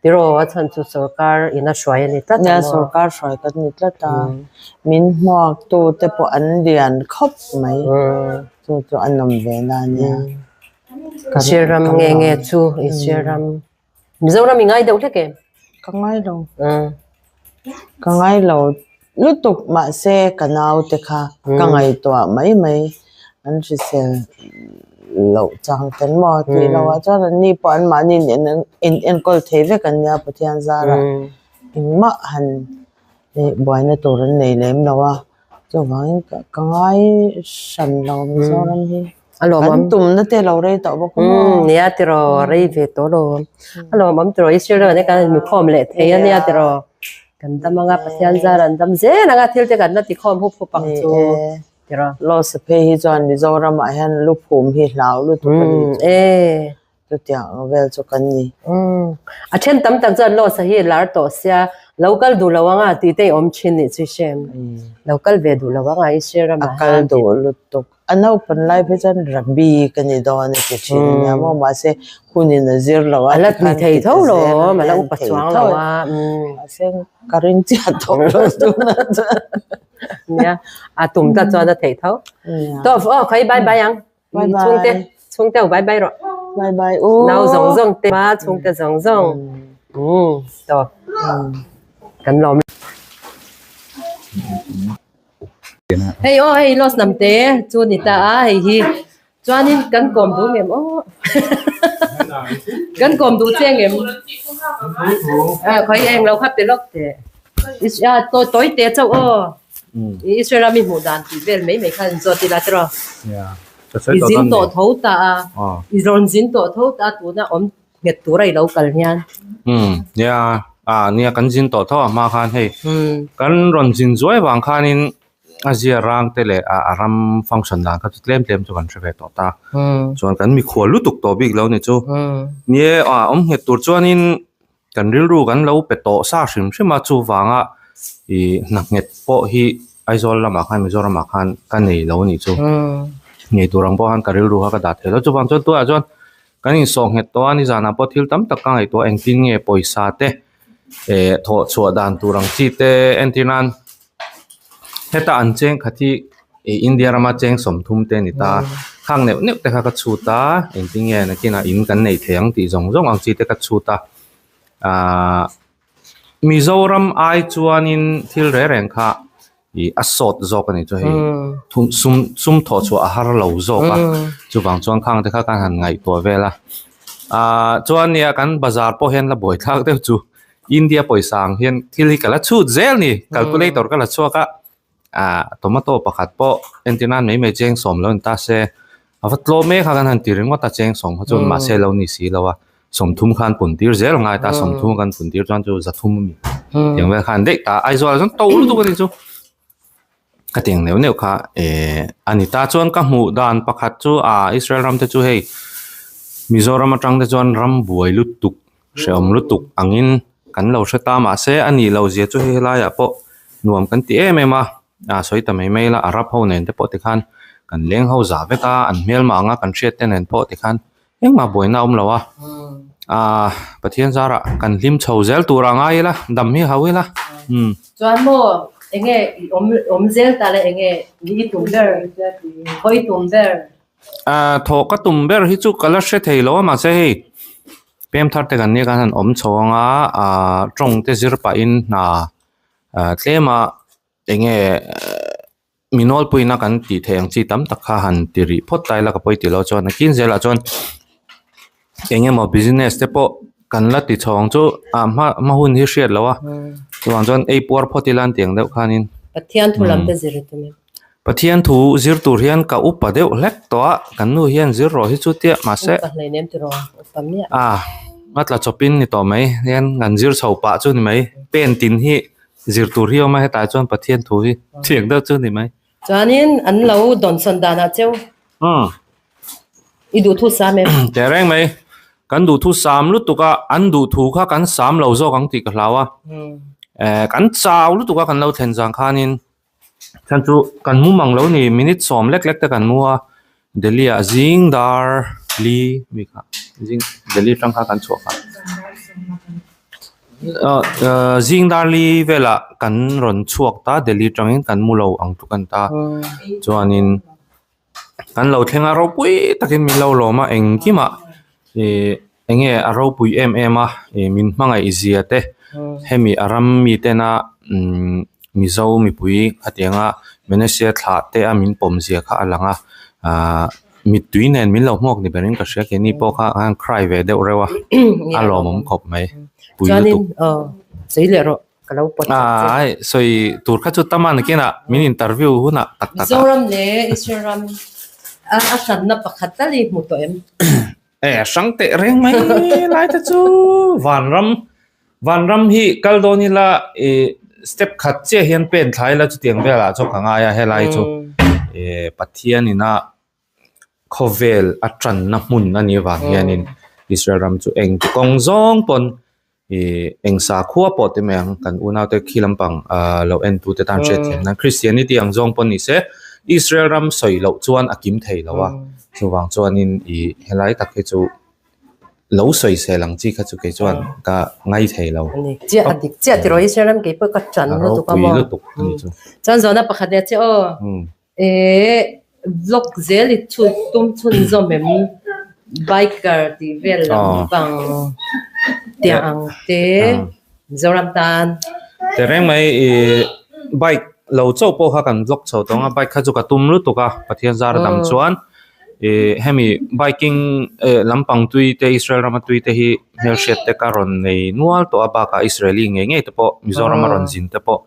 Tiraw a chhan chu sorkar in a hruai a ni tlat a maw? Nia sorkar hruai kan ni tlat a. Min hmuak tu te pawh an lian khawp mai. Chu chu a nawm ve na nia. Israel ram nge nge chu Israel ram. Mizoram i ngai deuh hlek em? Ka ngai lo. Ka ngai lo lutuk mahse ka naute kha ka ngaihtuah mai mai an hrisel loh chang ten maw tih loh ah chuan an ni pawh an mahni in enkawl thei vek an nia Pathian zarah engmah han buaina tur an nei lem lo a. Chuvangin ka ngai hran lo Mizoram hi. A lawmawm. Kan tumna te lo rei tawh bawk a maw? Nia tiraw, rei ve tawh lo. A lawmawm tiraw, Israel ram ah kan inkhawm leh thei a nia tiraw. Kan dam anga Pathian zar an dam zel anga thil te kan la tikhawm hup hup ang chu tiraw. Lawsa phei hi chuan Mizoram ah hian luphum hi hlau lutuk a ni chu. Chutiang ang vel chu kan ni. Umm. A then tam tak chuan Losa hi lar tawh sia, lo kal duh lo anga tih te i awm thin nih chu i hre em? Lo kal ve duh lo anga i hre ramah hian. A kal duh lutuk. A naupan lai phei chuan Rabbi ka ni dawn a ti thin a nia maw, mahse hunin a zir lo a. A la ni thei tho lo, a la upa chuang lo a. Mahse ka ring chiah tawh lo tunah chuan. Nia, a tum ta chuan a theih tho. Tawp aw, khawi bye bye ang. Bye bye. Chhungte, chhungte u bye bye rawh. Bye bye u. Nau zawng zawng te ma chhungte zawng zawng. Mm. To. Kan lawm. Hei aw hei los nam te chu ni ta a hei hi chuanin kan kawm duh ngem aw kan kawm duh che ngem khawi eng lo kha pe lawk teh tawi te chauh aw Israel a mi hmuh dan tih vel mai mai khan zawt ila tiraw? I zin tawh tho ta a, i rawn zin tawh tho ta a tuna awm nghet tura i lo kal hian. Umm nia a nia kan zin tawh tho a hma khan hei kan rawn zin zuai vang khanin a zia rang te leh a ram function dan kha chu tlem tlem chu kan hre ve tawh ta chuan kan mikhual lutuk tawh bik lo ni chu nia a awm nghet tur chuanin Kan rilru kan lo pe tawh sa hrim hrim a, chuvanga ih hna nghet pawh hi Aizawl lamah khan Mizoramah khan ka nei lo a nih chu. Ngei tur ang pawh khan ka rilru kha ka dah thei lo. Chuvang chuan tunah chuan kan insawh nghet tawh a, nizanah pawh thil tam tak ka ngaihtuah a, engtin nge pawisa te eh thawh chhuah dan tur ang chi te entir nan heta an cheng khat hi ih India rama cheng sawmthum te a ni ta a, khang neuh neuh te kha ka chhut a, engtin nge nakinah in kan nei thei ang tih zawng zawng ang chi te ka chhut a, ahh Mizoram ai chuanin thil reng reng kha ih a sawt zawk a ni chu hei sum sum thawh chhuah a har lo zawk a, chuvang chuan khang te kha ka han ngaihtuah vel a, ahh chuan nia kan bazar pawh hian la buaithlak deuh chu. India pawisa ang hian thil hi ka la chhut zel ni calculator ka la chhuak a ah tomato pakhat pawh entir nan mai mai cheng sawm lo ni ta se a va tlawm mek a kan han ti ringawt a cheng sawm kha chuan mahse lo ni si lo a sawmthum khan pun tir zel a ngai ta sawmthum kan pun tir chuan chu zathum a mi tiang vel khan daih ta Aizawl ah chuan to lutuk a ni chu ka tiang neuh neuh kha eh a ni ta chuan ka hmuh dan pakhat chu ah Israel ram te chu hei Mizoram atang te chuan ram buai lutuk Hrehawm lutuk angin kan lo hre ta mahse a nih loh zia chu hei helaiah pawh nuam kan ti em em a, ah sawi ta mai mai la Arab ho nen te pawh tikhan kan leng ho zah vek a, an hmelmah anga kan hriat te nen pawh tikhan engmah buaina a awm lo a, ah Pathian zarah kan hlim chho zel tur a ngai ila dam hi hau ila umm. Chuan maw enge i awm awm zel ta le enge i tum ber hawi tum ber. Ah thawh ka tum ber hi chu ka la hre thei lo a mahse hei pem thar te kan nia khan han awm chho ang a ah tawng te zir pahin hna ah tlema Enge mi nawlpuina kan tih theih ang chi tam tak kha han ti rih phawt lai la ka pawi tih loh chuan nakin zelah chuan eng emaw business te pawh kan la ti chho ang chu a hma hma hun hi hriat loh a chuvang chuan ei puar phawt ila an tih ang deuh khanin Pathian thu lam te zir tum em? Pathian thu zir tur hian ka upa deuh hlek tawh a kan nu hian zir rawh hi chu tia mahse Upa hleinem tiraw upa miah a a tla chawpin ni tawh mai hian kan zir chho pah chu ni mai pen tin hi Zir tur hi a awm a, hetah chuan Pathian thu hi thiang deuh chu ni mai. Chuanin an lo dawnsawn danah cheu i duhthu sam em? Teh reng mai, kan duhthu sam lutuk a, an duhthu kha kan sam lo zawk ang tih ka hlau a. Kan chau lutuk a kan lo thlen zang khanin chhan chu kan mu mang lo ni, minute sawm lek lek te kan mu a, Delhi ah zing dar li mi kha zing Delhi atang kha kan chhuah kha ah zing dar li velah kan rawn chhuak ta Delhi atangin kan mu lo ang tluk a ni ta chuanin kan lo thleng a ropui takin min lo lawm a engkimah ih eng nge a ropui em em a ih min hmangaih zia te hemi a ram mi tena umm mizo mipui khatianga Malaysia thlah te a min pawm zia kha a lang a ahh mittui nen min lo hmuak ni berin ka hria keini pawh kha an cry ve deuh reuh a a lawmawm khawp mai pui lutuk aaa hei sawi tur kha chu tam a nakinah min interview hunah tak tak ah. Mizoram leh Israel ram a hranna pakhat tal i hmu tawh em? E hrang teh reng mai lai te chu vanram vanram hi kal dawn ila i step khat chiah hian pen thlai ila chutiang velah chuan ka ngai a helai chu e Pathian ina khawvel a tanna hmun a nih avang hianin Israel ram chu eng ti kawng zawng pawn i eng sakhua pawh ti mai ang kan unau te khi lampang ah lo en tu te tan hriat thiam nan Christianity ang zawng pawh ni se Israel ram sawi loh chuan a kim thei lo a chuvang chuanin i helai tak hi chu lo sawi sel ang chi kha chu kei chuan ka ngai thei lo. Ani chiah a dik chiah tiraw Israel ram kei pawh ka tan lutuk a maw lutuk ani chu. Chuan zawhna pakhat leh che aw Eh vlog zel i chhut tum chhun zawm em biker tih vel lampang tiang ang te Mizoram tan. Teh reng mai i bike lo chauh pawh kha kan vlog chho tawng a bike kha chu ka tum lutuk a Pathian zar dam chuan i hemi biking eh lampang tui te Israel rama tui te hi hmelhriat te ka rawn nei nual tawh a bakah Israeli ngei ngei te pawh Mizoram a rawn zin te pawh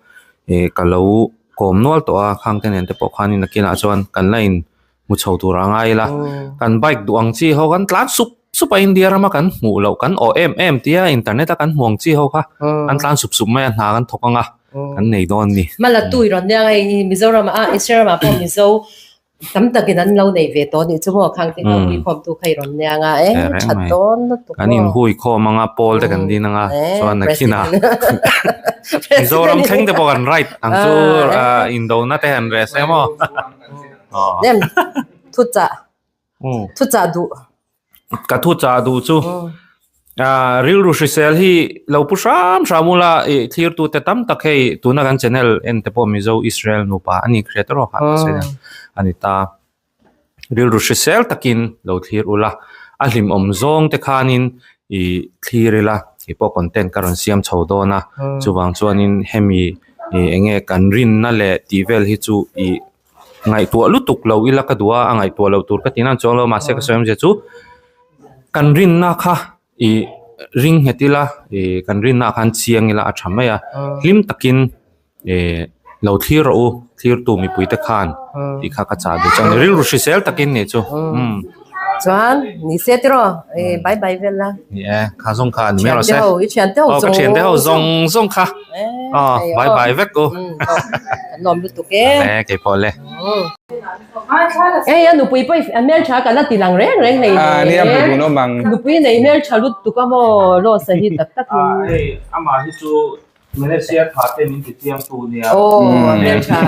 eh ka lo kawm nual tawh a khang te nen te pawh khanin nakinah chuan kan la in hmu chho tur a ngai ila kan bike duh ang chi ho kan tlan sup sup a India rama kan hmuh loh kan awh em em tia internet a kan hmuh ang chi ho kha an tlan sup sup mai a hna kan thawk ang a kan nei dawn a ni. Hmala tui rawn nia hei Mizoram ah Israel ramah pawh Mizo Tam takin an lo nei ve tawh anih chu maw khang te kha huikhawm tu kha i rawn nia anga e that dawn lutuk maw. Kan in huikhawm anga pawl te kan din anga chuan nakin a Mizoram thleng te pawh kan right ang chu indona te han reh se maw. Nem thu chah thu chah duh. Ka thu chah duh chu rilru hrisel hi lo pu hram hram ula ih thlir tu te tam tak hei tuna kan channel en te pawh Mizo Israel nupa a ni hriat erawh kha a ni ta rilru hrisel takin lo thlir ula a hlimawm zawng te khanin ih thlir ila kei pawh content ka rawn siam chho dawn a chuvang chuanin hemi ih eng nge kan rinna leh tih vel hi chu ih. Ngaihtuah lutuk lo ila ka duh a, a ngaihtuah loh tur ka ti nan chuang lo mahse ka sawi awmzia chu kan rinna kha ih ring nghet ila ih kan rinna ah khan chiang ila a tha mai a, hlim takin ih lo thlir rawh u thlirtu mipui te khan tih kha ka chah duh chuan rilru hrisel takin nih chu umm. Chuan ni se tiraw ih bye bye vel la. Ni e, kha zawng kha ni mai rawh se. Thiante ho, i thiante ho zawng. Ka thiante ho zawng zawng kha. Aw, bye bye vek u. Kan lawm lutuk e. E, kei pawh le. Ei, a nupui pawh a hmeltha ka la ti lang reng reng nei. Ah, nia bu dun awm ang. Nupui nei hmeltha lutuk a maw, Rosa hi tak tak in. Ah, ei, amah hi chu Malaysia tha te min ti chiang tu nia. Aw, hmeltha.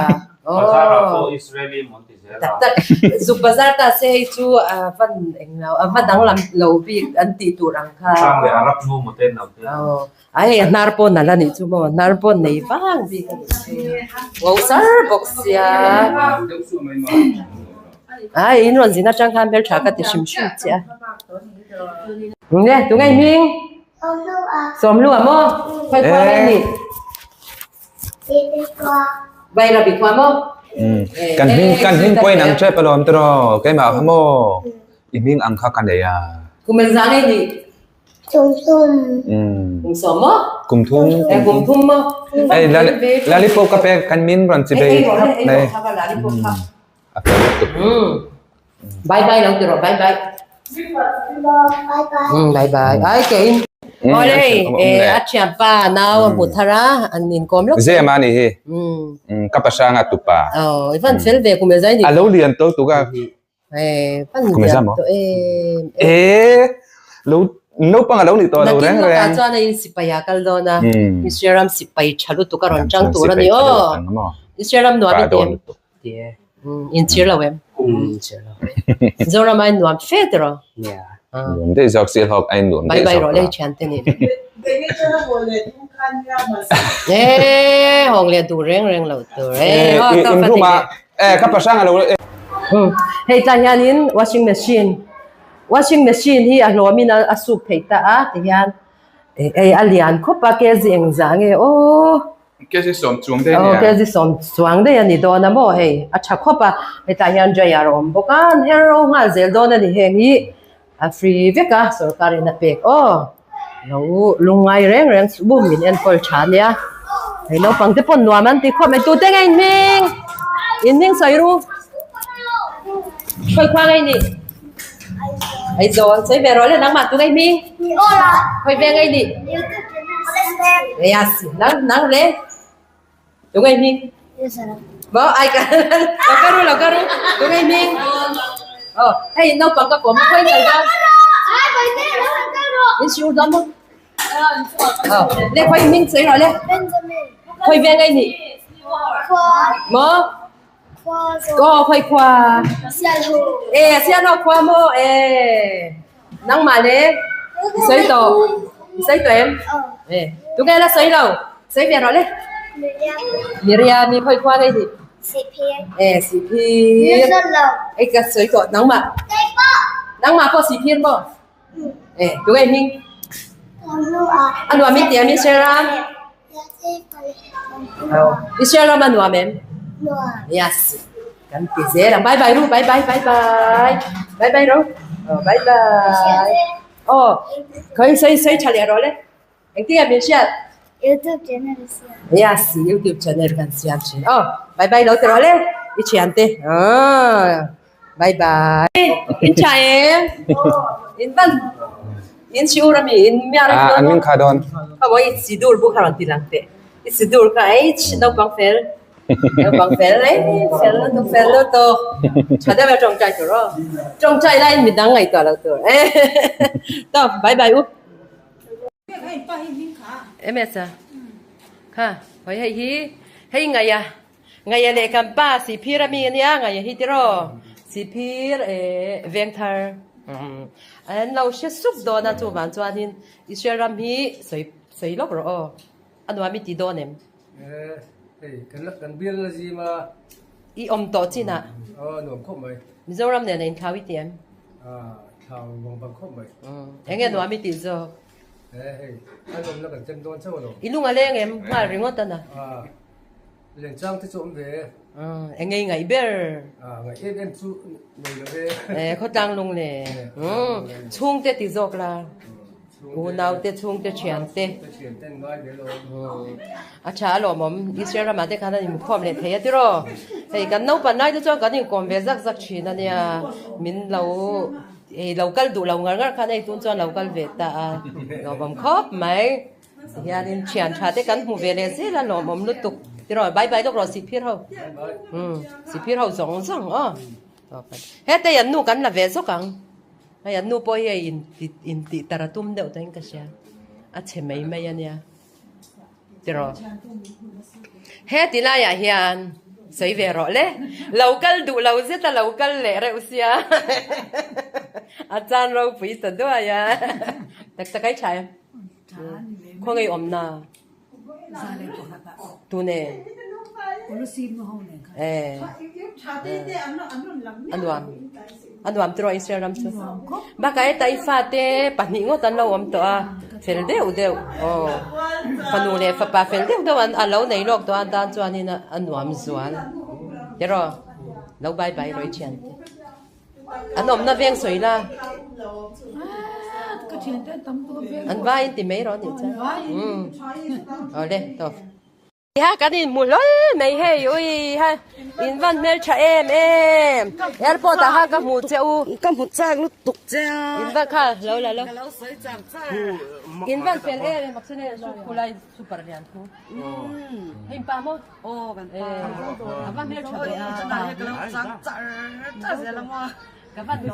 Bazar ah pawh Israeli maw an ti zel a. Tak tak, zuk bazar ta se hei chu a van eng lo, a va danglam lo bik an tih tur ang kha. Hrang leh Arab nu maw te an lo ti. Aw, a hei a hnar pawn a la nih chu maw, hnar pawn nei vang bik a nih chu. Ngo sar bawk sia. Ai, in rawn zin atang khan hmeltha ka ti hrim hrim che a. Nge, tunge i hming? Sawmlu a maw? Khawi khua nge ni? Bairabi khua maw? Kan hming kan hming pawh in ang tep alawm tiraw keimah kha maw i hming ang kha ka nei a. Kum engzah ngei nih? Kum thum. Kum sawm maw? Kum thum. Kum thum maw? Ei lalipop ka pek kan min rawn chi bei thap mai. A fel lutuk. Bye bye lo ti rawh bye bye. Bye bye. Ai ke in. Awle hei a thianpa nau a hmu thar a an inkawm lawk. Zem a ni hi. Ka pasang a tupa. Aw i van fel ve kum e zai ni. A lo lian to tuk a. Eh van lian to em. Eh lo naupang a lo ni tawh lo reng reng. Nakin lawkah chuan a in sipai a kal dawn a. Israel ram sipai tha lutuk a rawn chang tur a ni aw. Israel ram nuam i ti em? Ti e. Inchhir lo em? Inchhir lo. Zoram ai nuam fe te ro. Nuam daih zawk si hlawk ai nuam daih zawk. Bye bye ro le thian te ni. Eh, hong le du reng reng lo tur. Eh, in room ah eh ka pasang alo eh. Hei tah hianin washing machine washing machine hi a hlawmin a suk theih ta a ti hian eh a lian khawp a kg engzah nge aw. Kg sawm chuang daih a ni a. Kg sawm chuang daih a ni dawn a maw hei a tha khawp a hetah hian dryer a awm bawk a an her ro nghal zel dawn a ni heng hi a free vek a sorkar in a pek aw lo lungngai reng reng chu bum min enkawl tha a nia hei naupang te pawn nuam an ti khawp mai tute nge in hming in hming sawi ru khawi khua ngei ni Aizawl sawi ve rawh le nangmah tu ngei hming khawi ve ngei ni. Yes, nang nang le. Tu ngei hming. Bo ai ka lo ka ru lo ka ru. Tu ngei hming. Oh, hei naupang ka kawm khawi kal dawn. In siu dawn maw? Oh, le khawi hming sawi rawh le. Khawi ve ngei ni. Maw? Ko khawi khua. Eh, Sialho khua maw? Eh. Nangmah le i sawi tawh i sawi tawh em? Eh, tunge la sawi lo? Sawi ve rawh le. Miriam i khawi khua ngei ni? Eh, Sihphir. Ei ka sawi tawh nangmah. Nangmah pawh Sihphir maw? Eh, tunge hming? A nuam i ti em Israel? Israel ram a nuam em? Yes. Kan ti zel ang. Bye bye ru. Bye bye bye bye. Bye bye ru. Oh, bye bye. Oh, khoi sei sei tha leh rawh le. Engtin nge min hriat? YouTube channel siam. Yes, YouTube channel kan siam thin. Oh, bye bye lo ti rawh le. I thian te. Oh. Bye bye. In tha em? In van in siur ami in miar Ah, an min kha dawn. Kha bo i sidur bu kha rawn ti lang teh. I sidur kha ei naupang fel. Naupang fel ei fel lutuk fel lutuk. Tha deuh e tawngtai tur aw. Tawngtai laiin midang ngaihtuah lo tur. Tawp bye bye u. MS a. Kha hoi hei hi hei ngaih a. Ngaia leh kan pa Sihphir a mi a nia, Ngaia hi tiraw Sihphir eh Vengthar an lo hre sup dawn a chuvang chuanin Israel ram hi sawi sawi lawk rawh aw a nuam i ti dawn em? Eh hei kan la kan bial la zim a. I awm tawh chin ah. Aw nuam khawp mai. Mizoram nen a inthlau i ti em? Ah thlau vang vang khawp mai. Enge nuam i tih zawk? Eh hei a nawmna kan chem dawn chauh alawm. I lung a leng em? Nghal ringawt a na. Ah. Lengchang te chu awm ve e. Eng ngei ngaih ber? Ngaih em em chu nei lo ve. E, khawtlang lung le. Chhungte ti zawk la. Unau te, chhungte, thian te. Thian te ngai ve lo. A tha alawmawm. Israel ramah te khan an inkhawm leh thei a tiraw. Hei kan naupan lai te chuan kan inkawm ve zak zak thin a nia. Min lo ei lo kal duh lo ngar ngar khan hei tun chuan lo kal ve ta a. Lawmawm khawp mai. Tihianin thian tha te kan hmu ve leh zel a lawmawm lutuk tiraw bye bye lawk rawh Sihphir ho umm Sihphir ho zawng zawng aw hetei an nu kan la ve zawk ang hei an nu pawh hi hei in tih tar a tum deuh tawhin ka hria a chhe mai mai a nia tiraw heti laiah hian sawi ve rawh le lo kal duh lo zet a lo kal leh reuh sia a chan ropui ta duai a tak tak ai tha em. Khawngaih awmna tune eh a nuam a nuam tiraw Israel ram chu bakah heta i fate pahnih ngawt an lo awm tawh a. Fel deuh deuh aw fanu leh fapa fel deuh deuh an a lo nei lawk tawh a tan chuanin a nuam zual tiraw lo bye bye rawih thian te an awmna veng sawi la an vaiin ti mai rawh anih chuan umm awle tawp. Ha kan in hmu hlawl mai hei ui ha in van hmel tha em em airport ah khan ka hmu che u ka hmu chak lutuk che a in van kha lo la lo in van fel em em aksene su khulai super lian thu hei pa maw aw kan pa a van hmel tha ve a ka lo chang char char zel a maw Ka van lo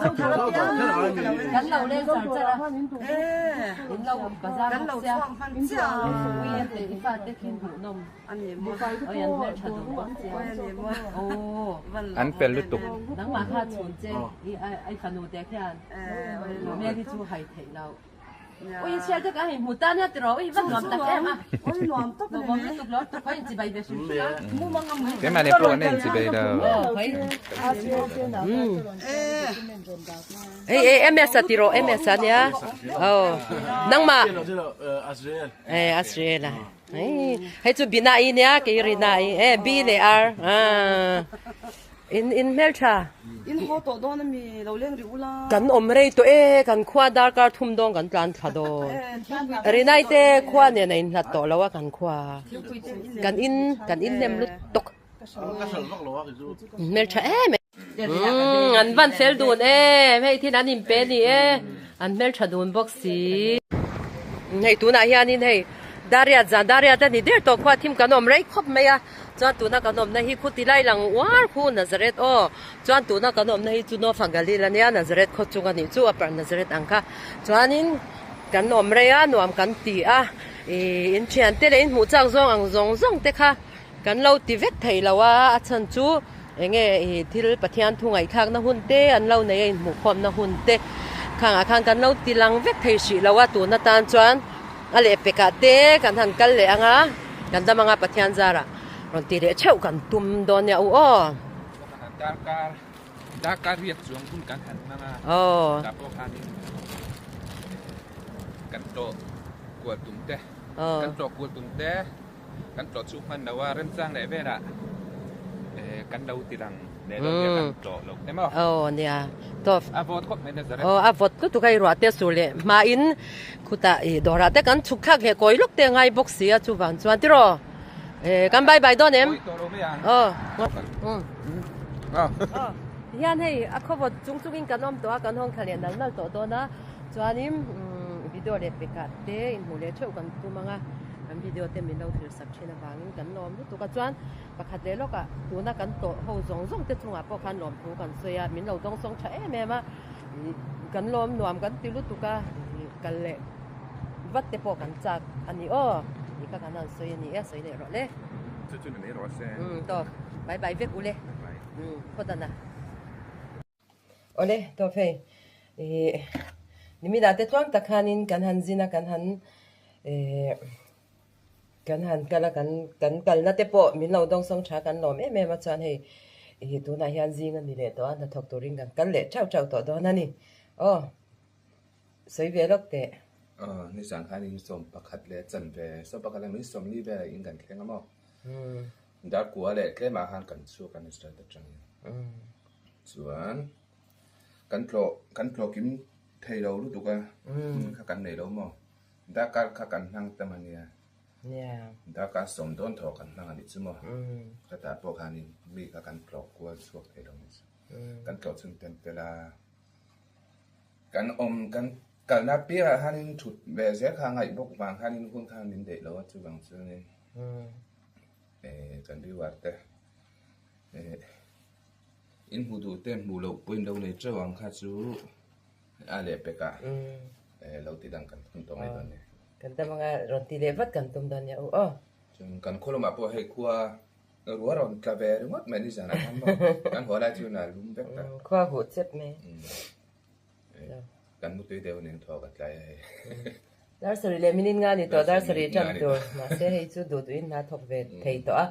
kan lo leng char char a in lo bazar bawk sia ui an te i fate khi hmuh nawm oi an hmel tha duh bawk sia aw An fel lutuk. Nangmah kha chhun che i i fanu te khian hmel hi chu hai theih loh. Ui chhiar te ka hei hmu ta nia tiraw ui va nuam tak em a. Ui nuam tak ni mai. Lutuk lo tuk in chibai ve hrim hrim a. Keimah nen pawh kan en chibai lo. Ei ei MS a tiraw MS a nia. Oh nangmah. Eh Asriel a. Hei chu Bina i nia kei Rina i eh B leh R. Ah. In in hmeltha. In haw tawh dawn ami lo leng rih ula. Kan awm rei tawh e, kan khua darkar thum dawn kan tlan thla dawn. Rinai te khua nen a inhlat tawh lo a kan khua. Kan in kan in nem lutuk. Hmeltha em em. Umm an van fel dun em hei thil an inpe ni e an hmeltha dun bawk si. Hei tunah hianin hei Dariat zan Dariat a ni der tawh khua thim kan awm rei khawp mai a. Chuan tuna kan awmna hi khuti lai lang uar khu Nazareth aw. Chuan tuna kan awmna hi chu North Galil ania Nazareth khaw chung anih chu upper Nazareth ang kha. Chuanin kan awm rei a nuam kan ti a ih in thian te leh in hmuh chak zawng ang zawng zawng te kha kan lo ti vek thei lo a a chhan chu eng nge ih thil Pathian thu ngaihthlakna hun te an lo nei a inhmuhkhawmna hun te khangah khan kan lo ti lang vek thei hrih lo a tun atan chuan. A lehpekah te kan han kal leh ang a, kan dam anga Pathian zarah rawn ti leh theuh kan tum dawn nia u aw. Darkar darkar riak chuang hun kan han hmang a, tah pawh khanin kan tlawh kual tum te, kan tlawh kual tum te, kan tlawh chu hman lo a, remchang leh velah kan lo ti lang leh dawn nia kan tlawh loh te maw? Aw nia tawp. A vawt khawp mai Nazareth. Aw a vawt lutuk a i ruah te sur leh hmain khutah i dawrah te kan chhuk thlak leh kawi lawk te a ngai bawk si a chuvang chuan tiraw kan bye bye dawn em? Kawi tawh lo mai ang. Aw aw tihian hei a khaw vawt chung chungin kan awm tawh a kan hawng thla leh nal nal tawh dawn a chuanin video leh pekah te inhmuh leh theuh kan tum ang a. Kan video te min lo thlir sak thin avangin kan lawm lutuk a, chuan pakhat leh lawkah tuna kan tawh ho zawng zawng te chungah pawh khan lawmthu kan sawi a, min lo dawngsawng tha em em a, kan lawm nuam kan ti lutuk a, kal leh vat te pawh kan chak a ni aw tih kha kan han sawi a ni e, sawi leh rawh le. Chu chu ni mai rawh se. Umm tawp, bye bye vek u le. Umm khawdana. Awle, tawp hei. Ih, niminah te tluang tak khanin kan han zin a, kan han ih kan han kal a, kan kan kalna te pawh min lo dawngsawng tha kan lawm em em a, chuan hei ih tunah hian zing a ni leh tawh a, hnathawk turin kan kal leh theuh theuh tawh dawn a ni. Aw, sawi ve lawk teh. Aw, nizan khanin 11 leh chanve, 11 leh minute 40 velah in kan thleng a maw? Darkua leh tlemah khan kan chhuak a Nazareth atangin. Chuan kan tlawh kan tlawh kim thei lo lutuk a hun kha kan nei lo maw darkar kha kan hmang tam a nia darkar sawm dawn thaw kan hmang a nih chu maw khatah pawh khanin mi kha kan tlawh kual chhuak thei lo nih chu kan tlawh chhun tel tel a kan awm kan kalna piahah khanin thut ve zel kha a ngaih bawk vang khanin hun kha min daih lo a chuvang chuanin kan viewer te. In hmuh duh te hmuh loh pawhin lo nei teuh ang kha chu a leh pek a lo ti dang kan tum tawh mai dawn nia. Kan tam anga rawn ti leh vat kan tum dawn nia u aw. Chuan kan khaw lamah pawh hei khua rua rawn tla ve ringawt mai nizan ah khan maw kan haw lai chuan a lum vek ta. Khua huh chep mai. Kan mutui deuh nen thaw ka tlai a hei. Dar sarih leh minute nga ni tawh, dar sarih tan tur. Mahse hei chu duh duhin hna thawk ve thei tawh a.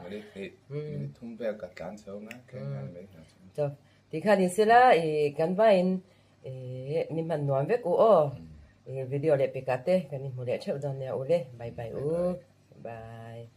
Minute thum vel ka tlan chho nga, thleng nghal mai hna chu. Chaw, ti khan in sela i kan vaiin i ni hman nuam vek u aw. Video leh pekah te kan inhmu leh theuh dawn nia u le. Bye bye u. Bye.